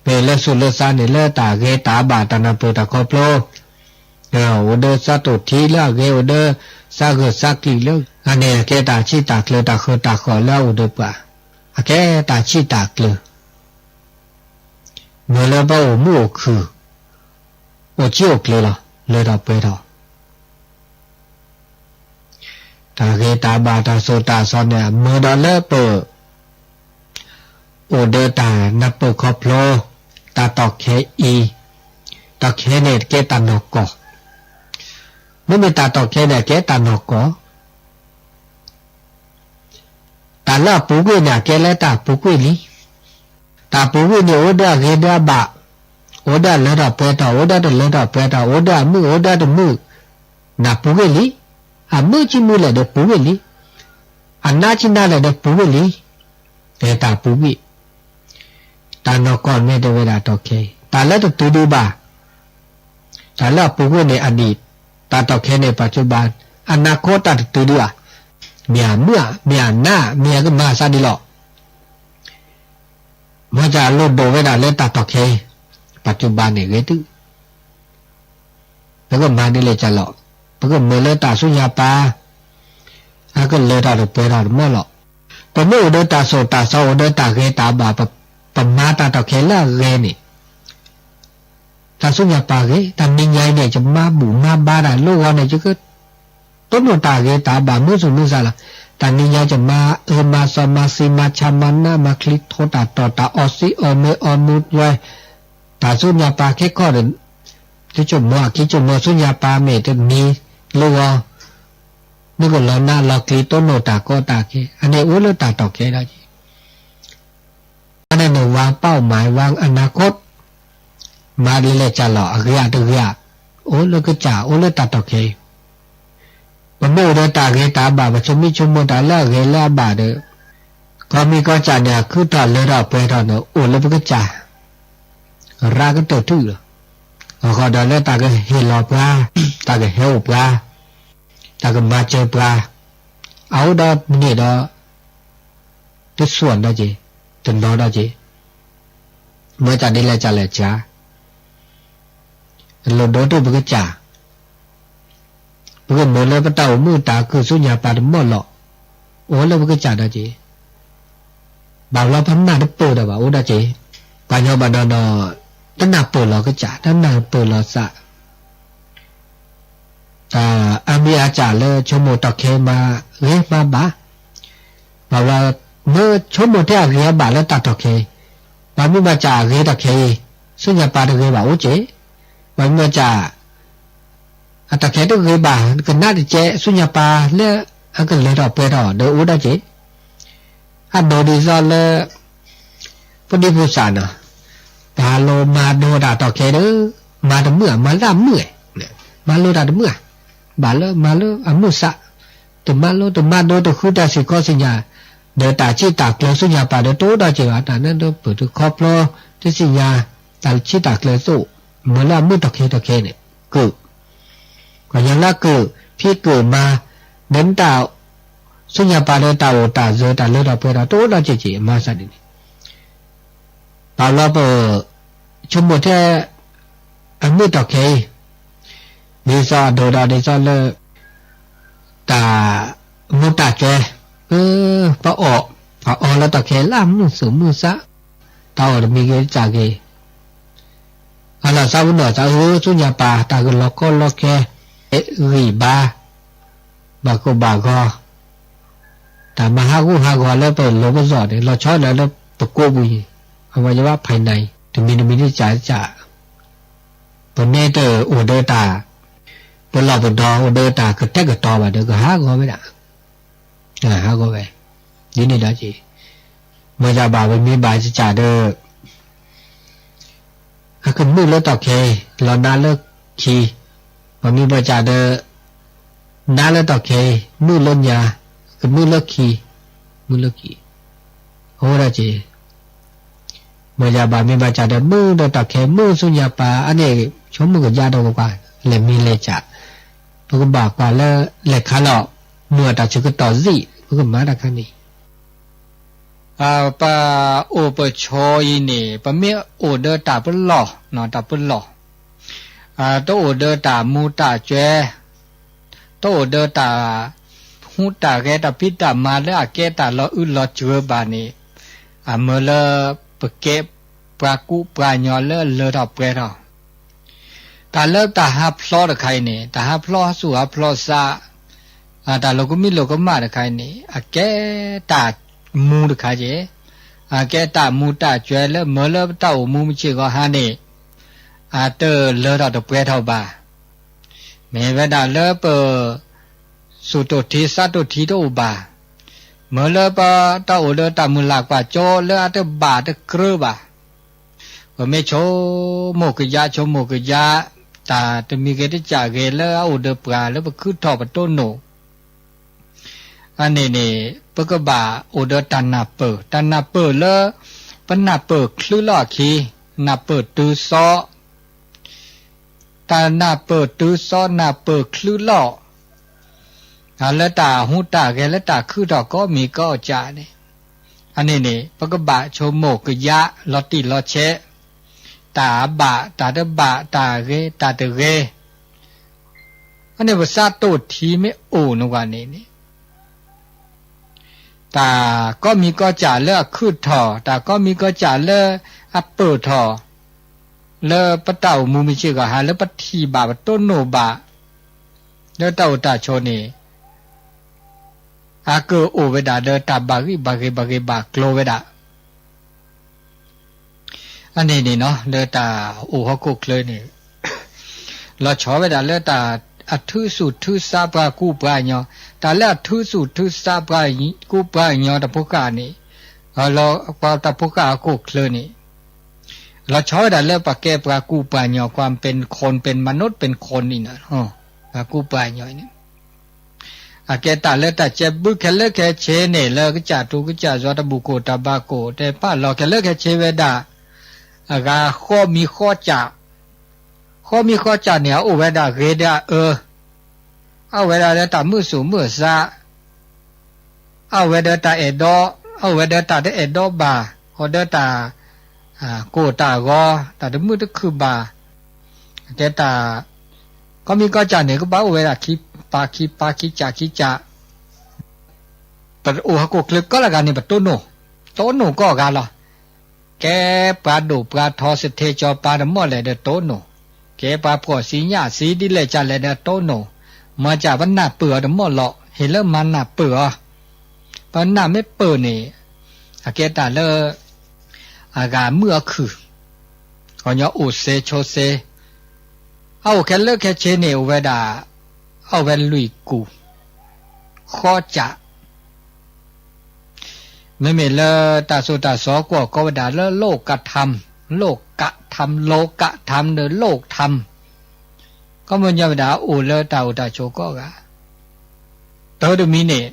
မ့ၢ်လၢသူၣ်လၢသးန့ၣ် လၢတၢ်ဂ့ၤတၢ်ဘၣ်တၢ်နၢ်ပၢၢ်တၢ်ခီဖျိ အိၣ်ဒီးသးတိၢ်ထံလၢအဂ့ၤ အိၣ်ဒီးသးဂၢၢ်သးကျံၤလၢ အန့ၣ်အကဲတၢ်ဆံၣ်တၢ်ကျၢၤ တၢ်ဃၢတၢ်ဃီၣ်လၢအအိၣ်ဒီးပှၤ, အကဲတၢ်ဆံၣ်တၢ်ကျၢၤ, မ့ၢ်လၢပအိၣ်မုာ်အိၣ်ခုၣ်, အိၣ်ဆံးအိၣ်ကျၢၤလီၤ လၢထီၣ်ပှဲၤထီၣ် တၢ်ဂ့ၤတၢ်ဘၣ်တၢ်သိၣ်တၢ်သီန့ၣ် အမ့ၢ်ဒီးလၢပ အိၣ်ဒီးတၢ်နၢ်ပၢၢ်ခီဖျိ, တၢ်တီၢ်ခဲအံၤ, တီၢ်ခဲန့ၣ် တကဲတၢ်နီၢ်ကီၢ်, မ့မ့ၢ်တၢ်တီၢ်ခဲန့ၣ် အကဲတၢ်နီၢ်ကီၢ်, တၢ်လၢအပူၤကွံာ်န့ၣ် အကဲလၢတၢ်ပူၤကွံာ်လံ, တၢ်ပူၤကွံာ်န့ၣ် အိၣ်ဒီးအဂ့ၤဒီးအဘၣ်, အိၣ်ဒီးအလၢထီၣ်ပှဲၤထီၣ် အိၣ်ဒီးတလၢထီၣ်ပှဲၤထီၣ် အိၣ်ဒီးအမုာ်အိၣ်ဒီးတမုာ်, နၢ်ပူၤကွံာ်လံ, အမုာ်ဆံမုာ်လဲၣ်ဒီးပူၤကွံာ်လံ, အနးဆံနးလဲၣ်ဒီးပူၤကွံာ်လံ, တၢ်ပူၤကွံာ်, တၢ်နီၢ်ကီၢ်မ့ၢ်တဲဝဲဒၣ်တီၢ်ခဲအံၤ တၢ်လၢတတုၤဒံးဘၣ်, တၢ်လၢအပူၤကွံာ်န့ၣ် အဒံၣ်, တၢ်တီၢ်ခဲန့ၣ် ပၢ်ကၠိဘါ, အနၢ်ခိတၢ်တတုၤဒံးဘၣ်, မ့ၢ်အမုာ် မ့ၢ်အနး မ့ၢ်အကမၤသးဒ်လဲၣ် မ့ၢ်တၢ်လိၣ်ဒိၣ်ဝဲဒၣ်လၢတၢ်တီၢ်ခဲအံၤ, ပၢ်ကၠိဘါန့ၣ်ဂ့ၤတု, ပကမၤဒ်လဲၣ်ကလီၤ, ပကမၢလၢတၢ်ဆူညါပၢ်, အကလၢထီၣ်တပှဲၤထီၣ်တမီၢ်လီၤ, ပမ့ၢ်အိၣ်ဒီးတၢ်သိၣ်တၢ်သီအိၣ်ဒီးတၢ်ဂ့ၤတၢ်ဘၣ်, ပမၤတၢ်တီၢ်ခဲလၢအဂ့ၤန့ၣ် တၢ်ဆူညါပၢ်ဂ့ၤ, တၢ်နံၤညါအံၤန့ၣ် ယမၤဘူၣ်မၤဘါတၢ်လိၣ်ဂီၤန့ၣ် ယကတိၢ်နီၣ်တၢ်ဂ့ၤတၢ်ဘၣ်မုာ်သူၣ်မုာ်သးလီၤ, တၢ်နံၤညါယမၤအၢမၤသီမၤသံမၤဆါမၤနးမၤချံထိတၢ်တီၢ်တၢ်အီၣ်သံအီၣ်မ့ၤအီၣ်မူလွဲ, တၢ်ဆူညါပၢ်ခဲကီၢ်ဒီး တဆိကမိၣ်အခံဆိကမိၣ်ဆူညါပၢ်မ့ၢ်တမံၤလိၣ်ဂီၤ, နကလီၤနးလီၤကျံၤတိၢ်နီၣ်တၢ်ကီတၢ်ခဲ အန့ၣ်အိၣ်လၢတၢ်တီၢ်ခဲဒၣ်က့ၤ အန့ၣ်န့ၣ် วางเป้าหมาย วางอนาคต မၤဒ်လဲၣ်ကလီၤ အဂ့ၤအတဂ့ၤ, အိၣ်လၢကစၢ် အိၣ်လၢတၢ်တီၢ်ခဲအံၤ, ပမ့ၢ်အိၣ်ဒီးတၢ်ဂ့ၤတၢ်ဘၣ် ပဆိမိၣ်ဆိကမိၣ်တၢ်လၢအဂ့ၤလၢအဘၣ်ဒီး, ကီၢ်မံၤကီၢ်စၢ်န့ၣ် အခုၣ်ထီၣ်လၢထီၣ်ပှဲၤထီၣ်န့ၣ် အိၣ်လၢပကစၢ် ရၤကတၢၢ်ထူၣ်လီၤ, အဃိဒီးလၢတၢ်ကဟ့ၣ်လီၤပှၤ, တၢ်ကဟဲအိၣ်ပှၤ, တၢ်ကမၤစၢၤပှၤ, အအိၣ်ဒီးမ့ၢ်ဒီး တဆိၣ်ဒီးက့ၤ, တနီၤဒီးက့ၤ, မ့ၢ်တၢ်ဒ်လဲၣ်ကလဲၣ်စှၤ, လိၣ်ဒိတ့ၢ်ပကစၢ်, ပကမၢလၢပတၢ်အိၣ်မူတၢ်ခုၣ်ဆူညါပၢ်တမီၢ်လီၤ, အိၣ်လၢပကစၢ်ဒီးက့ၤ, ဘၣ်ဘျီပနၢ်တပၢၢ်ဒီးဘၣ်အိၣ်ဒီးက့ၤ, ပှၤညီဘၣ်နီၢ်နီၢ်, တနၢ်ပၢၢ်လီၤကစၢ် တနၢ်ပၢၢ်လီၤသး တၢ်အါမံၤအါစၢ်လၢဆိကမိၣ်တီၢ်ခဲမၤဂ့ၤမၤဘၣ်, ဘၣ်ဘျီ မ့ၢ်ဆိကမိၣ်ထဲအဂ့ၤအဘၣ်လၢတၢ်တီၢ်ခဲအံၤ, ပှၤမ့ၢ်ဘၣ်စၢ်အဂ့ၤတီၢ်ခဲအံၤ, ဆူညါပၢ်တဂ့ၤဘၣ်အိၣ်က့ၤ, ပှၤမ့ၢ်ဘၣ်စၢ် အတီၢ်ခဲတဂ့ၤဘၣ် ကနၣ်တကဲ ဆူညါပၢ်လၢအကလၢထီၣ်ပှဲၤထီၣ်ဒီးအိၣ်ဒီးက့ၤ, အဒိဒ်သိးလၢ ပဒံဖိသၣ်နီၤ, ပှၤလိၣ်မၤဒိတၢ်တီၢ်ခဲဒီး မၤတမုာ်ဧါ, မၤလၢအမုာ်ဧါ, မၤလိတၢ်တမုာ်ဧါ, ဘၣ်လၢမၤလၢအမုာ်စး, တမၤလိတမၤဒိ တဃုတၢ်စံၣ်ခီစံၣ်ညါ, ဒီးတၢ်ဆံးတၢ်ကျၢၤဆူညါပၤဒီး တအိၣ်ဒီးက့ၤဘၣ်, တၢ်နၢ်ဒိပၢၢ်တခီဖျိ တစံၣ်ညါ, တၢ်ဆံးတၢ်ကျၢၤသိး, မၤလၢအမုာ်တီၢ်ခဲတီၢ်ခဲန့ၣ်, ကၢၢ် ပှၤညီလၢကၢၢ်ဖံးကၢၢ်မၤ, ဒီးမ့ၢ်တၢ်ဆူညါပၤဒီး တၢ်အိၣ်တၢ်စၢၤ တၢ်လၢထီၣ်ပှဲၤထီၣ် တအိၣ်ဒီးက့ၤက့ၤ မၤစးဒ်န့ၣ်, ဘၣ်လီၤပ ဆိကမိၣ်ထဲ အမုာ်တီၢ်ခဲအံၤ, ဒ်သိးအဒိၣ်ဒီးဒ်သိးလၢ တၢ်မူတၢ်ကွဲ, ပအီၣ်, ပအီၣ်လၢတီၢ်ခဲလၢမုာ်သူၣ်မုာ်သး, တၢ်အီၣ်တမံၤဂ့ၤတၢ်ဂ့ၤ, အလီၢ်သးပနီၢ်သးဧၢ ဆူညါပၤ တၢ်ကလီၤကီလီၤခဲ, ဂံၢ်ဘါ, ဘၣ်ကိၢ်ဘၣ်ဂီၤ, တၢ်မၤဟးဂူာ်ဟးဂီၤလၢပလိၤပသီၣ်န့ၣ် လီၤဆီဒၣ်လၢပကိးပူၤအံၤ, အဝဲယဘၣ်ဖဲန့ၣ် တမံၤတမံၤတစးတစး, ပမ့ၢ်တအိၣ်ဒီးတၢ် ပလီၢ်ပဒီ အိၣ်ဒီးတၢ်ကတဲာ်ကတီၤဘၣ်ဒီး ကဟးဂီၤဝဲဒၣ်, ဟးဂီၤဝဲ, ဒ်န့ၣ်ဒီးက့ၤ, မ့ၢ်ယဘၣ်ပမ့ၢ်ဘၣ်စစးဒီး အကမုာ်လၢတီၢ်ခဲ, လီၤနါလၢခံ, ပမ့ၢ်ဘၣ်စးဒီး နါလၢတီၢ်ခဲ, မုာ်လၢညါ, ကမုာ်လၢခံ, မုာ်လၢခံ, အဃိဒီးက့ၤ, မ့ၢ်ယဘၣ်မ့ၢ်ဘၣ်စးဒီး မုာ်ဒီးတီၢ်ခဲ မုာ်ဆူညါပၤ အန့ၣ် ဆိကမိၣ်ကယါဒီးပကွၢ် လဲၤမံၤလဲၤစး, ပကဘၣ်ကွၢ်လၢ လဲၤခါလီၤ, မုာ်အတၢ်ဆၢကတီၢ်သံ ပကမၤတၢ်ခါန့ၣ် ပအိၣ်ပဆိအံၤန့ၣ် ပမ့ၢ်အိၣ်ဒီးတၢ်ပလီၢ်, တၢ်ပလီၢ်, တအိၣ်ဒီးတၢ်မူတၢ်ကွဲ, တအိၣ်ဒီးတၢ်ဟူးတၢ်ဂဲၤ တၢ်ဖံးတၢ်မၤလၢအကဲတၢ်လီၤအုလီၤစှၤဘၣ်န့ၣ်, အမၢလၢပကဲပှၤကူပှၤညီလၢအလၢထီၣ်ပှဲၤထီၣ် တၢ်လၢတၢ်ဟးဖျီတခါအံၤန့ၣ် တၢ်ဟးဖျီဟးစူၣ်ဟးဖျီသး, တၢ်လိာ်ကမံလိာ်ကမၣ်တခါအံၤန့ၣ် အကဲတၢ်မူတခါက့ၤ, အကဲတၢ်မူတၢ်ကွဲလၢ မၢလၢပတၢ်အိၣ်မူမုၢ်ဆ့ၣ်ဂီၤဟါန့ၣ် အတလၢထီၣ်တပှဲၤထီၣ်ဘၣ်. မ့ၢ်ဝဲဒၣ်လၢပ သူၣ်တိၢ်ထံသးတိၢ်ထံတအိၣ်ဘၣ်. မၢလၢပတၢ်အိၣ်ဒီးတၢ်မုၢ်လၢ်ကွၢ်စိလၢအတဘၣ်တကြၢးဘၣ်. ပမ့ၢ်ဆိကမိၣ်ကယါ ဆိကမိၣ်ကယါ တၢ်တမံၤဂ့ၤတစးဂ့ၤလၢအအိၣ်ဒီးပှၤလၢပခုထီၣ်ပတိၢ်နီၣ် အန့ၣ်န့ၣ် ပကဘၣ်အိၣ်ဒီးတၢ်နၢ်ပၢၢ်, တၢ်နၢ်ပၢၢ်လၢ ပနၢ်ပၢၢ်ချုးလီၢ်အခံ, နၢ်ပၢၢ်တုၤသီ တၢ်နၢ်ပၢၢ်တုၤသီ နၢ်ပၢၢ်ချုးလီၢ်, လၢတၢ်ဟူးတၢ်ဂဲၤ လၢတၢ်ခုထီၣ်ကိးမံၤကိးကးန့ၣ်, အန့ၣ်န့ၣ် ပကဘၣ်ဆိကမိၣ်ကယါ လီၤတံၢ်လီၤဆဲး, တၢ်ဘၣ် တၢ်တဘၣ် တၢ်ဂ့ၤ တၢ်တဂ့ၤ, အန့ၣ်ပသးတိၢ်ထံမ့ၢ်အိၣ်န့ၣ်ဝဲန့ၣ်န့ၣ် တၢ်ကိးမံၤကိးကးလၢအခုၣ်ထီၣ်, တၢ်ကိးမံၤကိးကးလၢအပၢၢ်ထီၣ်, လၢပတၢ်အိၣ်မူမုၢ်ဆ့ၣ်ဂီၤဟါ လၢပထံၣ်ဘၣ်ပတိၢ်နီၣ်ဘၣ်, လၢတၢ်အိၣ်တၢ်ဆိးန့ၣ် အကအိၣ်ဝဲဒၣ်ဒီးတၢ်ဘၣ်ဂံၢ်ဘၣ်ဂ့ၤ ဘၣ်ဂ့ၤဘၣ်ကျိၤဝဲဒၣ် အန့ၣ်န့ၣ်နီၤ လၢတၢ်အိၣ်ဟီၣ်ခိၣ်ချၢန့ၣ် လီၤဆီဝဲဒၣ်လၢတၢ်အထုးသူၣ်ထုးသးပှၤကူပှၤကညီ, တၢ်လၢအထုးသူၣ်ထုးသးပှၤကူပှၤကညီတဖိဃၣ်န့ၣ်, ပှၤတၢ်ဖိဃၣ်ဟီၣ်ခိၣ်ချၢန့ၣ် လီၤဆီဝဲဒၣ်လၢပကဲပှၤကူပှၤကညီ ความเป็นคนเป็นมนุษย์เป็นคนန့ၣ်နီၤ, ပှၤကူပှၤကညီန့ၣ် အကဲတၢ်လၢတၢ်ကဲဘုခဲလၢာ်ခဲဆ့န့ၣ် လၢကစၢ်ထူကစၢ်ယွၤတဘူၣ်ကိၣ်တၢ်ဘါကိၣ် တဲပာ်လီၤခဲလၢာ်ခဲဆ့ဝဲဒၣ်, အဂၤဃီမံၤဃီစၢ်, ဃီမံၤဃီစၢ်န့ၣ် အအိၣ်ဝဲဒၣ်ဂ့ၤဒီးအအၢ, အအိၣ်ဝဲဒၣ်လၢတၢ်မုာ်သူၣ်မုာ်သး, အအိၣ်ဝဲဒီးတၢ်အဲၣ်ဒိး, အအိၣ်ဝဲဒီးတၢ်တအဲၣ်ဒိးဘၣ်, အိၣ်ဒီးတၢ် ကိၣ်တၢ်ဂီၤ, တၢ်တမုာ်တခုၣ်ဘၣ်, အကဲတၢ် ကိးမံၤကိးစၢ်န့ၣ် ကဘၣ်အိၣ်ဝဲဒၣ်ခံပၤခံပၤခံစၢ်ခံစၢ်, ပအိၣ်ဟီၣ်ခိၣ်ချၢကိးလၢဂၤန့ၣ် ပတိၢ်နီၣ်, တိၢ်နီၣ်ကိးဂၤလီၤ. ကဲပှၤဒိၣ်ပှၤထီ စထဲကၠီၤပၤတမီၢ်လဲၣ်ဒီးတိၢ်နီၣ်, ကဲပှၤဖှီၣ်သံညၣ်သံဒ်လဲၣ်ကလဲၣ်ဒီးတိၢ်နီၣ်, မၤစၢ်ပနၢ်ပၢၢ်အီၤတမီၢ်လီၤ, ဟ့ၣ်လၢမၤနၢ်ပၢၢ်အီၤ, ပနၢ်မ့ၢ်ပၢၢ်န့ၣ် အကဲတၢ်လၢ အဂၤမုာ်အခုၣ်, ကညီအိၣ်စ့ဆိစ့, အအိၣ်ခဲလၢာ်ခဲဆ့န့ၣ် အိၣ်ဝဲဒၣ်, အအိၣ်ဝဲလွံၢ်ကူၣ်, ဃီစၢ်, မ့မ့ၢ်လၢတၢ်သိၣ်တၢ်သီကွီၢ်ကိးဝဲဒၣ်လၢ โลกธรรม, โลกธรรม โลกธรรม ဒီး โลกธรรม ခီပညီဝဲဒၣ်အိၣ်လၢတၢ်အိၣ်တၢ်ဆိးကိးဂၤ, တၢတမံၤန့ၣ်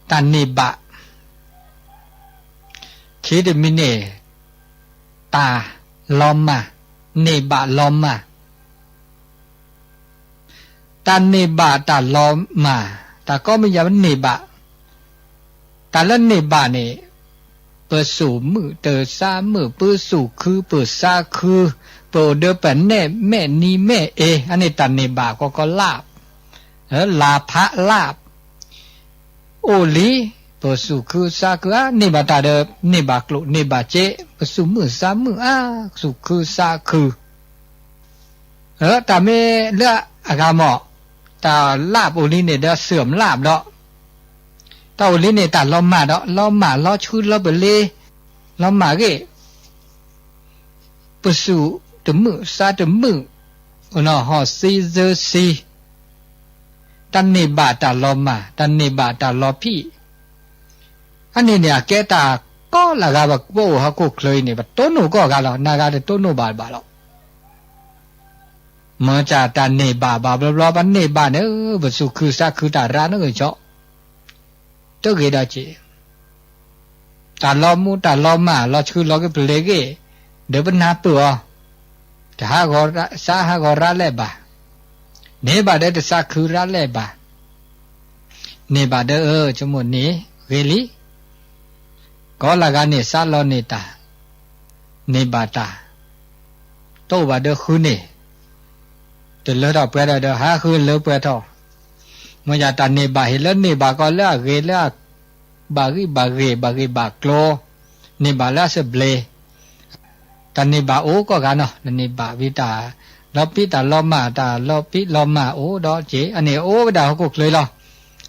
တၢ်န့ၢ်ဘၣ်, ခံတမံၤန့ၣ် တၢ်လီၤမၢ်, န့ၢ်ဘၣ်လီၤမၢ် တၢ်န့ၢ်ဘၣ်တၢ်လီၤမၢ်, တၢ်ကိးမံၤယၤပန့ၢ်ဘၣ်, တၢ်လၢန့ၢ်ဘၣ်န့ၣ် ပစူၢ်မုာ်တစါမုာ်, ပစူၢ်ခုပစါခု, ပအိၣ်ဒီးပနဲၣ်မဲာ်နံၤမဲာ်အ့, အန့ၣ်တၢ်န့ၢ်ဘၣ်ကီကီလၢ်, လၢ်ဖးလၢ် အိၣ်လံ, ပစူၢ်ခုစါခုဧါ, န့ၢ်ဘၣ်တၢ်ဒီး န့ၢ်ဘၣ်ကျိၣ်န့ၢ်ဘၣ်စ့, ပစူၢ်မုာ်စါမုာ်ဧါ, စူၢ်ခုစါခု တၢ်မ့ၢ်လၢအဂၤမး, တၢ်လၢ်ပအိၣ်လံန့ၣ်ဒီး စၢၢ်မလၢ်ဒီး, တၢ်အိၣ်လံန့ၣ် တၢ်လီၤမၢ်ဒီး လီၤမၢ်လီၤဆှုလီၤပလ့ၤ, လီၤမၢ်ဂ့ၢ်, ပစူၢ်တမုာ်စါတမုာ်, ဟီၣ်စံစၢစံ တၢ်န့ၢ်ဘၣ်တၢ်လီၤမၢ်, တၢ်န့ၢ်ဘၣ်တၢ်လီၤဖံး, အန့ၣ်န့ၣ် အကဲတၢ်ကီလၢအဂၤ ပအိၣ်ဟီၣ်ခိၣ်ချၢအံၤန့ၣ် ပတိၢ်နီၣ်ကိးဂၤလီၤ, နၤဂၤတတိၢ်နီၣ်ဘၣ်ဘၣ်လီၤ. မ့ၢ်တၢ်န့ၢ်ဘၣ်ဘၣ်ဘျီဘျီ ပန့ၢ်ဘၣ်န့ၣ် ပစူၢ်ခုစါခုတၢ်ရၢန့ၣ်ဂ့ၤဆီ, တဂ့ၤဒီးက့ၤ တၢ်လီၤမူတၢ်လီၤမၢ် လီၤဆှုလီၤက့ၤပလ့ၤဂ့ၢ်, ဒီးပနၢ်ပၢၢ်အီၤ, တဟးဂီၤစါဟးဂီၤရၢလဲၣ်ဘၣ်, န့ၢ်ဘၣ်ဒီးတစါခုရၢလဲၣ်ဘၣ်, န့ၢ်ဘၣ်ဒီးအၢ ဆိကမိၣ်န့ၣ်ဂ့ၤလံ, ကီလၢအဂၤန့ၣ် စးလီၤန့ၢ်တၢ်, န့ၢ်ဘၣ်တၢ်, တအိၣ်ဘၣ်ဒီးဃုန့ၣ်, တလၢထီၣ်ပှဲၤထီၣ်ဒီး ဟးဃုလၢပှဲၤထီၣ်, မ့ၢ်ယၤတၢ်န့ၢ်ဘၣ်ဟ့ၣ်လၢန့ၢ်ဘၣ်ကီလၢအဂ့ၤလၢ ဘၣ်ဂံၢ်ဘၣ်ဂ့ၤ ဘၣ်ဂ့ၢ်ဘၣ်ကျိၤ, န့ၢ်ဘၣ်လၢအစဘျ့, တၢ်န့ၢ်ဘၣ်အိၣ်ကိးဂၤနီၤ, တၢ်န့ၢ်ဘၣ်ဝံၤတၢ်လီၤပံးတၢ်လီၤမၢ် တၢ်လီၤပံးလီၤမၢ်အိၣ်ဒီးက့ၤ, အန့ၣ်အိၣ်ဝဲဒၣ်ဟီၣ်ခိၣ်ချၢလီၤ,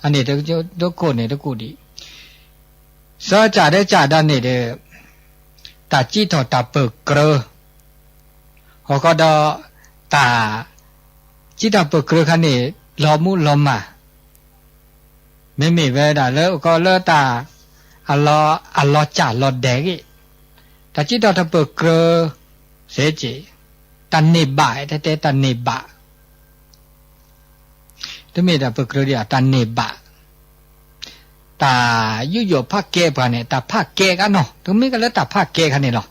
အန့ၣ်တခိၣ်န့ၣ်တခိၣ်ဒံး, စၢကၢ်ဒဲကၢ်ဒၣ်န့ၣ်ဒီး တၢ်စံးထီၣ်တၢ်ပၢၢ်ကြၢး, ဟီၣ်ခိၣ်ဒီး တၢ် စံးထီၣ်ပၢၢ်ကြၢးခါန့ၣ် လီၤမူလီၤမၢ်, မ့မ့ၢ်ဝဲဒၣ်လၢကီလၢတၢ် အလီၤစၢ်လီၤဒဲးဂ့ၢ်, တၢ်စံးထီၣ်တၢ်ပၢၢ်ကြၢး, စ့က့ၤ, တၢ်န့ၢ်ဘၣ် တဲတဲတၢ်န့ၢ်ဘၣ် တမ့ၢ်တၢ်ပၢၢ်ကြၢးဒံး တၢ်န့ၢ်ဘၣ်, တၢ်ယူးယီၣ်ဖးကဲပှၤန့ၣ် တၢ်ဖးကဲကနီၤ တမ့ၢ်ကလၢတၢ်ဖးကဲခါန့ၣ်လီၤ,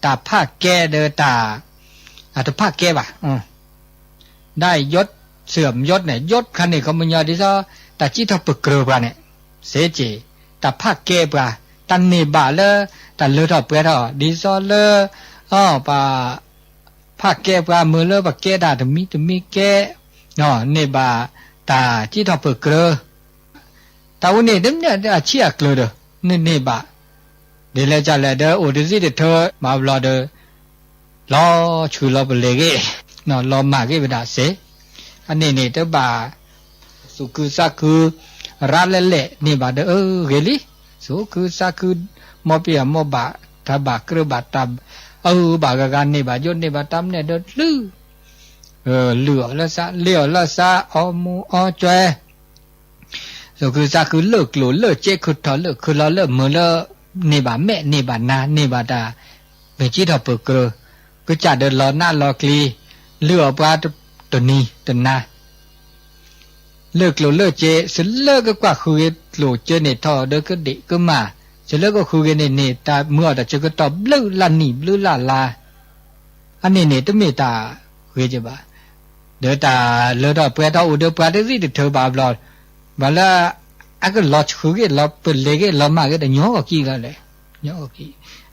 တၢ်ဖးကဲဒီးတၢ်, တဖးကဲဘၣ်, ဒါယိတ် เสื่อมยศန့ၣ် ယိတ်ခါန့ၣ် ခီပညီဒ်သိး တၢ်စံးထီၣ်ပၢၢ်ကြၢးပှၤန့ၣ်, စ့က့ၤ, တၢ်ဖးကဲပှၤ, တၢ်န့ၢ်ဘၣ်လၢ တၢ်လၢထီၣ်ပှဲၤထီၣ် ဒ်သိးလၢ ပှၤ ဖးကဲပှၤမုၢ်လၢပကဲတၢ်တမံၤတမံၤကဲ, န့ၢ်ဘၣ်တၢ်စံးထီၣ်ပၢၢ်ကြၢး, တၢ်ဝဲန့ၣ် တမ့ၢ်အဆံးအကျၢၤဒီး န့ၢ်န့ၢ်ဘၣ်, ဒ်လဲၣ်ကလဲၣ်ဒီး အိၣ်တသံတထၢဘၣ်ဘျီဒီး လီၤဆှုလီၤပလ့ၤဂ့ၢ်, လီၤမၢ်ဂ့ၢ်ဝဲဒၣ်စ့, အန့ၣ်န့ၣ်တဘၣ် သူၣ်ခုသးခု ရၤလဲၣ်လဲၣ်န့ၢ်ဘၣ်ဒီး အၢ ဂ့ၤလံ, သူၣ်ခုသးခု မ်ပယီၤမ်ဘၣ် တၢ်ဘၣ်ကြၢးဘၣ်တၢ် အၢ ဘၣ်ဂၤဂၤန့ၢ်ဘၣ်ယိၣ်န့ၢ်ဘၣ်တၢ်မနုၤဒီးလုၢ်, လုၢ်အီၤလၢသး လ့ၣ်အီၤလၢသး အီမူအီကၠွဲ သူၣ်ခုသးခုလၢာ်ကျိၣ်လၢာ်စ့ ခုၣ်ထီၣ်လၢာ်ခုၣ်လီၤလၢာ်မုာ်လၢ န့ၢ်ဘၣ်မဲာ်န့ၢ်ဘၣ်နါ န့ၢ်ဘၣ်တၢ် မ့ၢ်စံးထီၣ်ပၢၢ်ကြၢး, ကစၢ်ဒီးလီၤနးလီၤကျံၤ လုၢ်အီၣ်ပှၤတနံၤတနၤ လၢာ်ကျိၣ်လၢာ်စ့ စလၢကကွၢ်ဃုာ်ဂ့ၤကျိၣ်စ့န့ၣ် ထီၣ်ဒီးကဒံးကမၣ်, စလၢကဃုာ်ဂ့ၤန့ၣ်န့ၣ် တၢ်မုာ်အီၤတၢ်ဆၢကတီၢ်ဘျုးလၢနံၣ်ဘျုးလၢလါ အန့ၣ်န့ၣ် တမ့ၢ်တၢ်ဂ့ၤကဘၣ်, ဒီးတၢ်လၢထီၣ်ပှဲၤထီၣ်အိၣ်ဒီးပှၤတသံတထၢဘၣ်ဘျီ, ဘၣ်လၢ အကလီၤဆှုဂ့ၤလီၤပလ့ၤဂ့ၤလီၤမၢ်ဂ့ၤဒီးညီဂီၤကံလီၤလဲၣ်, ညီဂီၤကံ,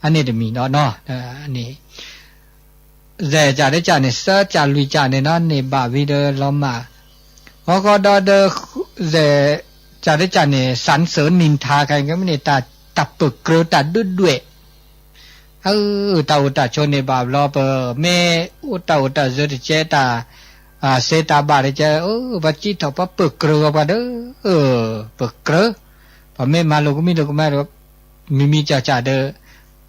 အန့ၣ်တမံၤဒီးနီၤ, န့ၣ် စဲးကၢ်တကၢ်န့ၣ် သၢကၢ်လွံၢ်ကၢ်န့ၣ်နီၤ န့ၢ်ဘၣ်ဝံၤဒီးလီၤမၢ်, ဟီၣ်ကီဒီးဒီး စဲးကၢ်တကၢ်န့ၣ် စၣ်စၢၤနံၣ်ထါခါန့ၣ် ကမ့ၢ်န့ၣ် တၢ်ပၢၢ်ကြၢးတၢ်ဒုးဒွဲၣ် အၢ တၢ်အိၣ်တၢ်ဆိးန့ၣ်ဘၣ်ဘျီ ပမ့ၢ်အိၣ်တၢ်အိၣ်တၢ်စၢၤတကဲ တၢ်စဲတၢ်ဘၣ်တကဲ အၢ ပှၤစံးထီၣ်ပှၤပၢၢ်ကြၢးဂီၤပှၤဒီး ပၢၢ်ကြၢး, ပမ့ၢ်မၤလိာ်ကမံၤလိာ်ကမၣ်ဒီး မံၤမံၤကၢ်ကၢ်ဒီး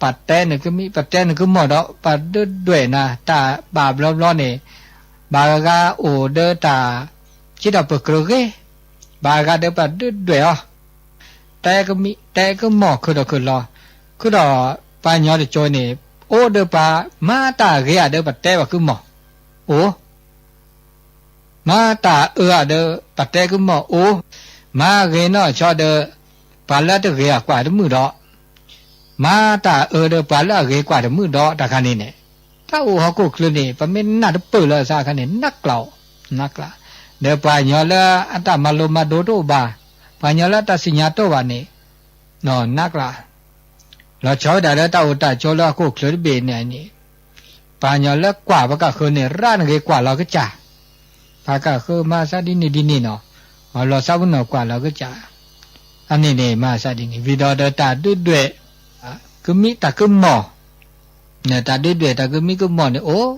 ပတဲနကမံၤ ပတဲနကမီၢ်ဒီး ပှၤဒုးဒွဲၣ်နၤ တၢ်ဘၣ်ဘျီဘျီန့ၣ် ဘၣ်ဂၤဂၤအိၣ်ဒီးတၢ် စံးထီၣ်ပၢၢ်ကြၢးဂ့ၤ, ဘၣ်ဂၤဒီးပှၤဒုးဒွဲၣ်အီၤ တဲကမံၤ တဲကမီၢ် ခုၣ်ဒီးခုၣ်လီၤ, ခုၣ်ဒီး ပှၤကညီတကၠိန့ၣ် အိၣ်ဒီးပှၤမၤတၢ်ဂ့ၤဧါဒီး ပတဲပှၤကမီၤအိၣ်, မၤတၢ်အၢဧါဒီး ပတဲကမီၤအိၣ်, မၤဂ့ၤနီၢ်ဆီဒီး ပှၤလၢတဂ့ၤအကွၢ်တမုာ်ဒီး, မၤတၢ်အၢဒီး ပှၤလၢအဂ့ၤကွၢ်တမုာ်ဒီး တၢ်ခါန့ၣ်န့ၣ်, တၢ်အိၣ်ဟီၣ်ခိၣ်ချၢန့ၣ် ပမ့ၢ်နၢ်တပၢၢ်လၢအသးခါန့ၣ် နးကျး, နးကျး, ဒီးပှၤကညီလၢအတၢ်မၤလိမၤဒိးတအိၣ်ဘၣ်, ပှၤကညီလၢအတၢ်စံၣ်ညီၣ်တအိၣ်ဘၣ်န့ၣ် နးကျး လီၤဆီဝဲဒၣ်လၢတၢ်အိၣ်တၢ်ဆိးလၢဟီၣ်ခိၣ်ချၢတဘ့ၣ်န့ၣ်န့ၣ်, ပှၤကညီလၢကွၢ်ပှၤကဃၢၤန့ၣ် ရၣ်နဂ့ၤကွၢ်လီၤကစၢ်, ပှၤကဃၢၤမၤသးဒ်န့ၣ်ဒ်န့ၣ်နီၤ, အလီၤသးပနီၣ်ကွၢ်လီၤကစၢ်, အန့ၣ်န့ၣ် မၤသးဒ်န့ၣ် ဝံၤဒီးဒီးတၢ်ဒုၣ်ဒွဲၣ် ကမံတၢ်ကမီၤ, တၢ်ဒုၣ်ဒွဲၣ်တၢ်ကမံကမီၤန့ၣ်အိၣ်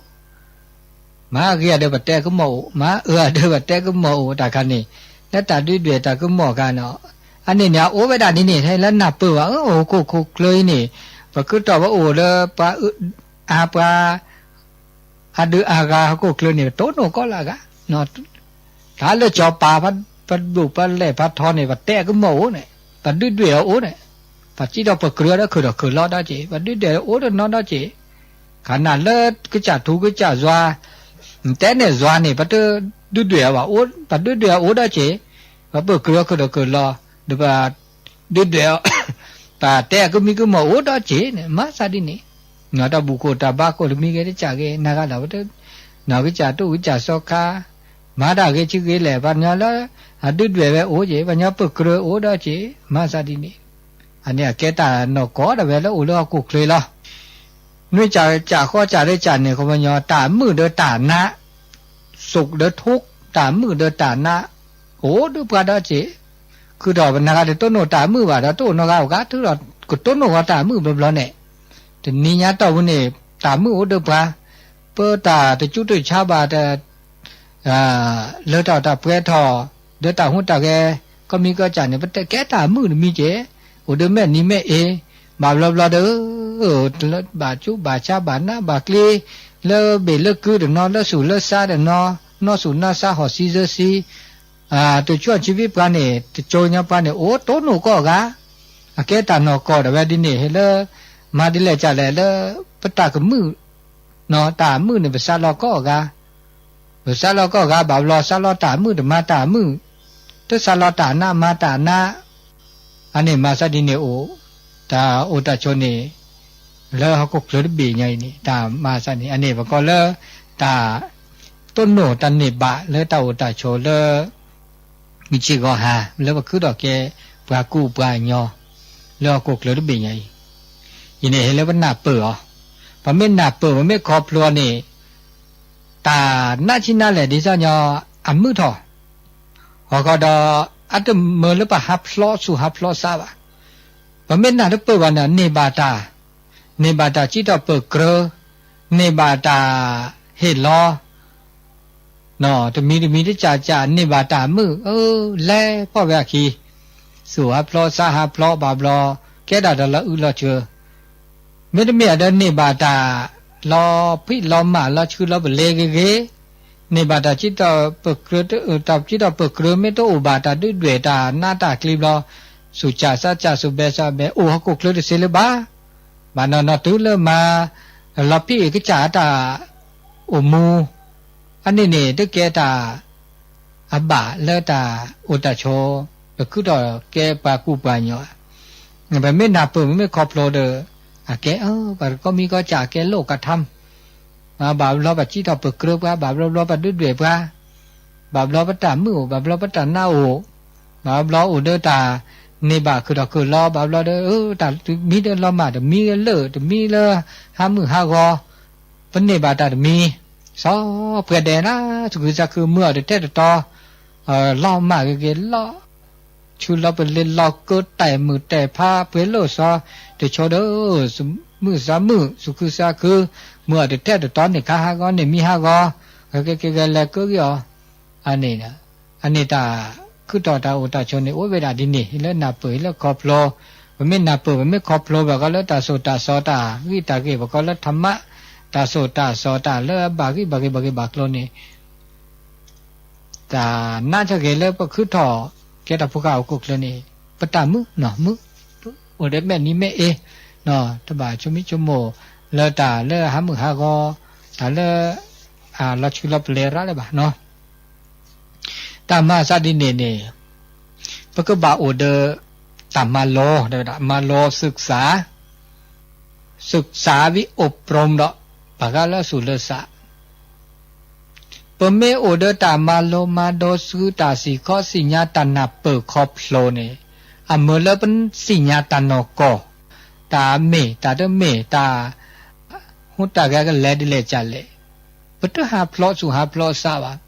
မၤဂ့ၤဧါဒီး ပတဲကမီၤအိၣ်, မၤအၢဧါဒီး ပတဲကမီၤအိၣ် တၢ်ခါန့ၣ်, လၢတၢ်ဒုၣ်ဒွဲၣ်တၢ်ကမီၤအခါန့ၣ်, အန့ၣ်န့ၣ် အအိၣ်ဝဲဒၣ်ဒ်န့ၣ် လၢနၢ်ပၢၢ်ဘၣ် အဟီၣ်ခိၣ်ခိၣ်ချၢအံၤန့ၣ်, ပခုထီၣ်ပအိၣ်လၢပှၤအၢပှၤ အဒုးအဂၤဟီၣ်ခိၣ်ချၢန့ၣ် ပတိၢ်နီၣ်ကီးလၢအဂၤ, တၢ်လၢကၠီၤပၤ ပဒိၣ်ပလဲၣ်ပှၤထီန့ၣ် ပတဲကမီၤအိၣ်န့ၣ်, ပဒုၣ်ဒွဲၣ်အအိၣ်န့ၣ်, ပစံးထီၣ်ပကြၢးဒီးခုၣ်ထီၣ်ခုၣ်လီၤဒီးက့ၤ, ပဒုၣ်ဒွဲၣ်အိၣ်ဒီးနီၢ်ဒီးက့ၤ, ခါနၢ်လၢကစၢ်ထူကစၢ်ယွၤ, တဲန့ၣ်ယွၤန့ၣ် ပတဒုၣ်ဒွဲၣ်အီၤဘၣ်, ပဒုၣ်ဒွဲၣ်အအိၣ်ဒီးက့ၤ, ပပၢၢ်ကြၢးခုၣ်ထီၣ်ခုၣ်လီၤ, ဒီးပ ဒုၣ်ဒွဲၣ်အီၤ, ပတဲအကမံကမီၤအိၣ်ဒီးက့ၤန့ၣ် မၤသးဒ်န့ၣ်, တၢ်ဘူၣ်ခိၣ်တၢ်ဘါခိၣ်တမံၤဂ့ၤတကးဂ့ၤ နဂၤလီၤ, နီၢ်ကစၢ်တူၢ်ကစၢ်စီခါ, မၤတၢ်ဂ့ၤဆံဂ့ၤလဲၣ်, ပှၤကညီလၢအဒုၣ်ဒွဲၣ်ဝဲအိၣ်က့ၤ, ပှၤကညီပၢၢ်ကြၢးအိၣ်ဒီးက့ၤ, မၤသးဒ်န့ၣ်, အန့ၣ်အကဲတၢ်နီၢ်ကီၢ်ဒၣ်ဝဲလၢအိၣ်လၢဟီၣ်ခိၣ်ချၢလီၤ. နွံကစၢ်ဃီကစၢ်လၢကစၢ်န့ၣ် ခီပညီ တၢ်မုာ်ဒီးတၢ်နး, စိၣ်ဒီးထိ, တၢ်မုာ်ဒီးတၢ်နး, အိၣ်ဒီးပှၤဒီးက့ၤ, ခုၣ်ထီၣ်ပနဂၤတတိၢ်နီၣ်တၢ်မုာ်ဘၣ်ဒီး တအိၣ်နီတဂၤအဂၤ ထုးထီၣ်ကတိၢ်နီၣ်ဃီတၢ်မုာ်ဘျီဘျီန့ၣ်, တနံၤညါတီၢ်ပူၤန့ၣ် တၢ်မုာ်အိၣ်ဒီးပှၤ, ပတၢ်တကၠူတဆါဘၣ် လၢတၢ်တၢ်ပှဲၤထီၣ်, ဒီးတၢ်ဟူးတၢ်ဂဲၤ, ကီၢ်မံကီၢ်ကၢ်န့ၣ် ပတကဲတၢ်မုာ်တမံၤက့ၤ, အိၣ်ဒီးမဲာ်နံၤမဲာ်အ့, ဘၣ်ဘျီဘျီဒီး, ဘၣ်ကၠူဘၣ်ဆါဘၣ်နးဘၣ်ကျ့, လၢဘ့ၣ်လၢကုတနီၤ လၢဆူၣ်လၢဆါတနီၤ, နီၢ်ဆူၣ်နီၢ်ဆါဟီၣ်ဆံစၢဆံ, တကၠူအဆံးဘံပှၤန့ၣ် တကၠိညါပှၤန့ၣ် အိၣ်တိၢ်နီၣ်ကီးအဂၤ, အကဲတၢ်နီၢ်ကီၢ်ဒၣ်ဝဲဒ်န့ၣ် ဟဲလၢ မၤဒ်လဲၣ်ကလဲၣ်လၢ ပတၢ်ကမုာ် တၢ်မုာ်န့ၣ် ပစးလီၤကီးအဂၤ, ပစးလီၤကီးအဂၤ ဘၣ်ဘျီစးလီၤတၢ်မုာ်တမၤတၢ်မုာ်, တစးလီၤတၢ်နးမၤတၢ်နး, အန့ၣ်မၤသးဒ်န့ၣ်အိၣ်, တၢ်အိၣ်တၢ်ဆိးန့ၣ် လၢဟီၣ်ခိၣ်ချၢတဘ့ၣ်ညါအံၤန့ၣ် တၢ်မၤသးန့ၣ် အန့ၣ်ပကိးလၢ တၢ်တိၢ်နီၣ်တၢ်န့ၢ်ဘၣ်လၢတၢ်အိၣ်တၢ်ဆိးလၢ မုၢ်ဆ့ၣ်ဂီၤဟါ လၢပခုထီၣ်ကဲ ပှၤကူပှၤကညီ လၢဟီၣ်ခိၣ်ချၢတဘ့ၣ်ညါအံၤ, ယန့ၣ်ဟဲလၢပနၢ်ပၢၢ်အီၤ, ပမ့ၢ်နၢ်ပၢၢ် ပမ့ၢ်ခီဖျိအီၤန့ၣ် တၢ်နးဆံးနးလဲၣ်ဒ်သိးညီ အမုာ်ထီၣ်, ဟီၣ်ခိၣ်ဒီး အတမၢလၢပဟးဖျီဆူၣ်ဟးဖျီသးဘၣ်, ပမ့ၢ်နၢ်တပၢၢ်ဘၣ်န့ၣ် န့ၢ်ဘၣ်တၢ်, န့ၢ်ဘၣ်တၢ်စံးထီၣ်ပၢၢ်ကြၢး, န့ၢ်ဘၣ်တၢ်ဟ့ၣ်လီၤ တမံၤတမံၤတကးကး န့ၢ်ဘၣ်တၢ်မုာ် အၢ လဲၤဖီၣ်ဝဲအခံ, ဆူၣ်ဟးဖျီသးဟးဖျီဘၣ်ဘျီ ကဲဒၣ်ဒီးလီၤအုးလီၤဆှၢ, မ့တမ့ၢ်ဒီးန့ၢ်ဘၣ်တၢ် လီၤဖံးလီၤမၤလီၤဆှုလီၤပလ့ၤဂ့ၤဂ့ၤ, န့ၢ်ဘၣ်တၢ်စံးထီၣ်ပၢၢ်ကြၢး တၢ်စံးထီၣ်ပၢၢ်ကြၢး မ့ၢ်တအိၣ်ဘၣ်တၢ်ဒုၣ်ဒွဲၣ်တၢ်နးတၢ်ကျံၤဘျီ, ဆူၣ်စၢ်သးစၢ်ဆူၣ်ဘဲစၢ်ဘဲ အိၣ်ဟီၣ်ခိၣ်ချၢတသ့လၢၤဘၣ်, ဘၣ်နီၢ်နီၢ်တုၤလၢမၤ လီၤဖံးကစၢ်အတၢ်အိၣ်မူ အန့ၣ်န့ၣ် တကဲတၢ်အဘၣ်လၢတၢ်အိၣ်တၢ်ဆိး ပခုထီၣ်ကဲပှၤကူပှၤကညီ, ပမ့ၢ်နၢ်ပၢၢ် ပမ့ၢ်ခီဖျိဒီး အကဲ ပှၤကီၢ်မံကီၢ်ကၠၢ် အကဲလိာ်ကထါ, ဘၣ်ဘျီပစံးထီၣ်ပၢၢ်ကြၢးပှၤ ဘၣ်ဘျီဘျီပဒုၣ်ဒွဲၣ်ပှၤ, ဘၣ်ဘျီပတၢ်မုာ်အိၣ် ဘၣ်ဘျီပတၢ်နးအိၣ်, ဘၣ်ဘျီအိၣ်ဒီးတၢ်န့ၢ်ဘၣ်ခုၣ်ထီၣ်ခုၣ်လီၤ ဘၣ်ဘျီဒီး တၢ်တမံၤလၢလီၤမၢ် တမံၤလၢလၢၢ် တမံၤလၢဟးမုၢ်ဟးဂီၤ ပန့ၢ်ဘၣ်တၢ်တမံၤ, စီၤပှဲၤဒဲးနၤ သူၣ်ခုသးခု မုာ်အီၤတထဲတတီၤ, လီၤမၢ်ဂ့ၤဂ့ၤလီၤ, ဆူလီၤပလ့ၤလီၤကၢ တဲာ်မုၢ်တဲာ်ဖါ ပှဲၤလိာ်စီၤ, တဆိဒီး မုာ်သးမုာ် သူၣ်ခုသးခု, မုာ်အီၤတထဲတတီၤ န့ၢ်ခါဟးဂီၤ န့ၢ်မံဟးဂီၤ, ဂဲၤကဲကဲဂဲၤလဲၤကၢက့ၤအီၤ, အန့ၣ် အန့ၣ်တၢ်ခုထီၣ်တၢ်အိၣ်တၢ်ဆိးန့ၣ် အိၣ်ဝဲဒၣ်ဒ်န့ၣ် လၢနၢ်ပၢၢ်လၢခီဖျိ, ပမ့ၢ်နၢ်ပၢၢ် ပမ့ၢ်ခီဖျိ ပကိးလၢတၢ်သိၣ်တၢ်သီတၢ်ဂံၢ်တၢ်ဂ့ၢ် ပကိးလၢထးမး, တၢ်သိၣ်တၢ်သီတၢ်လၢအဘၣ်ဂံၢ်ဘၣ်ဂ့ၤဘၣ်ဂ့ၤဘၣ်ကျိၤန့ၣ် တၢ်နးဆၢဂ့ၤလၢပခုထီၣ်ကဲတၢ်ဖိဃာ်ဟီၣ်ခိၣ်ချၢန့ၣ် ပတၢ်မုာ်နီၢ်မုာ်, အိၣ်ဒီးမဲာ်နံၤမဲာ်အ့, တဘၣ်ဆိမိၣ်ဆိကမိၣ်လၢတၢ်လၢဟးမုၢ်ဟးဂီၤ, တၢ်လၢ လီၤဆှံလီၤပလဲၤရၣ်လၢၤဘၣ်နီၤ. တၢ်မၤသးဒ်န့ၣ်န့ၣ် ပကဘၣ်အိၣ်ဒီး တၢ်မၤလီၤ, မၤလီၤ ศึกษา, ศึกษาวิอบรม ဒီး ပှၤဂၤလၢအသူၣ်လၢသး ပမ့ၢ်အိၣ်ဒီးတၢ်မၤလိမၤဒိး ဆူတၢ်စံၣ်ခီစံၣ်ညါ တၢ်နၢ်ပၢၢ်ခီဖျိန့ၣ်, အမုာ်လၢပသ့ၣ်ညါတၢ်နီၢ်ကီၢ်, တၢ်မ့ၢ်တၢ်တမ့ၢ်, တၢ်ဟူးတၢ်ဂဲၤကလဲၤဒ်လဲၣ်ကလဲၣ်, ပတဟးဖျိးသူၣ်ဟးဖျိးသးဘၣ်.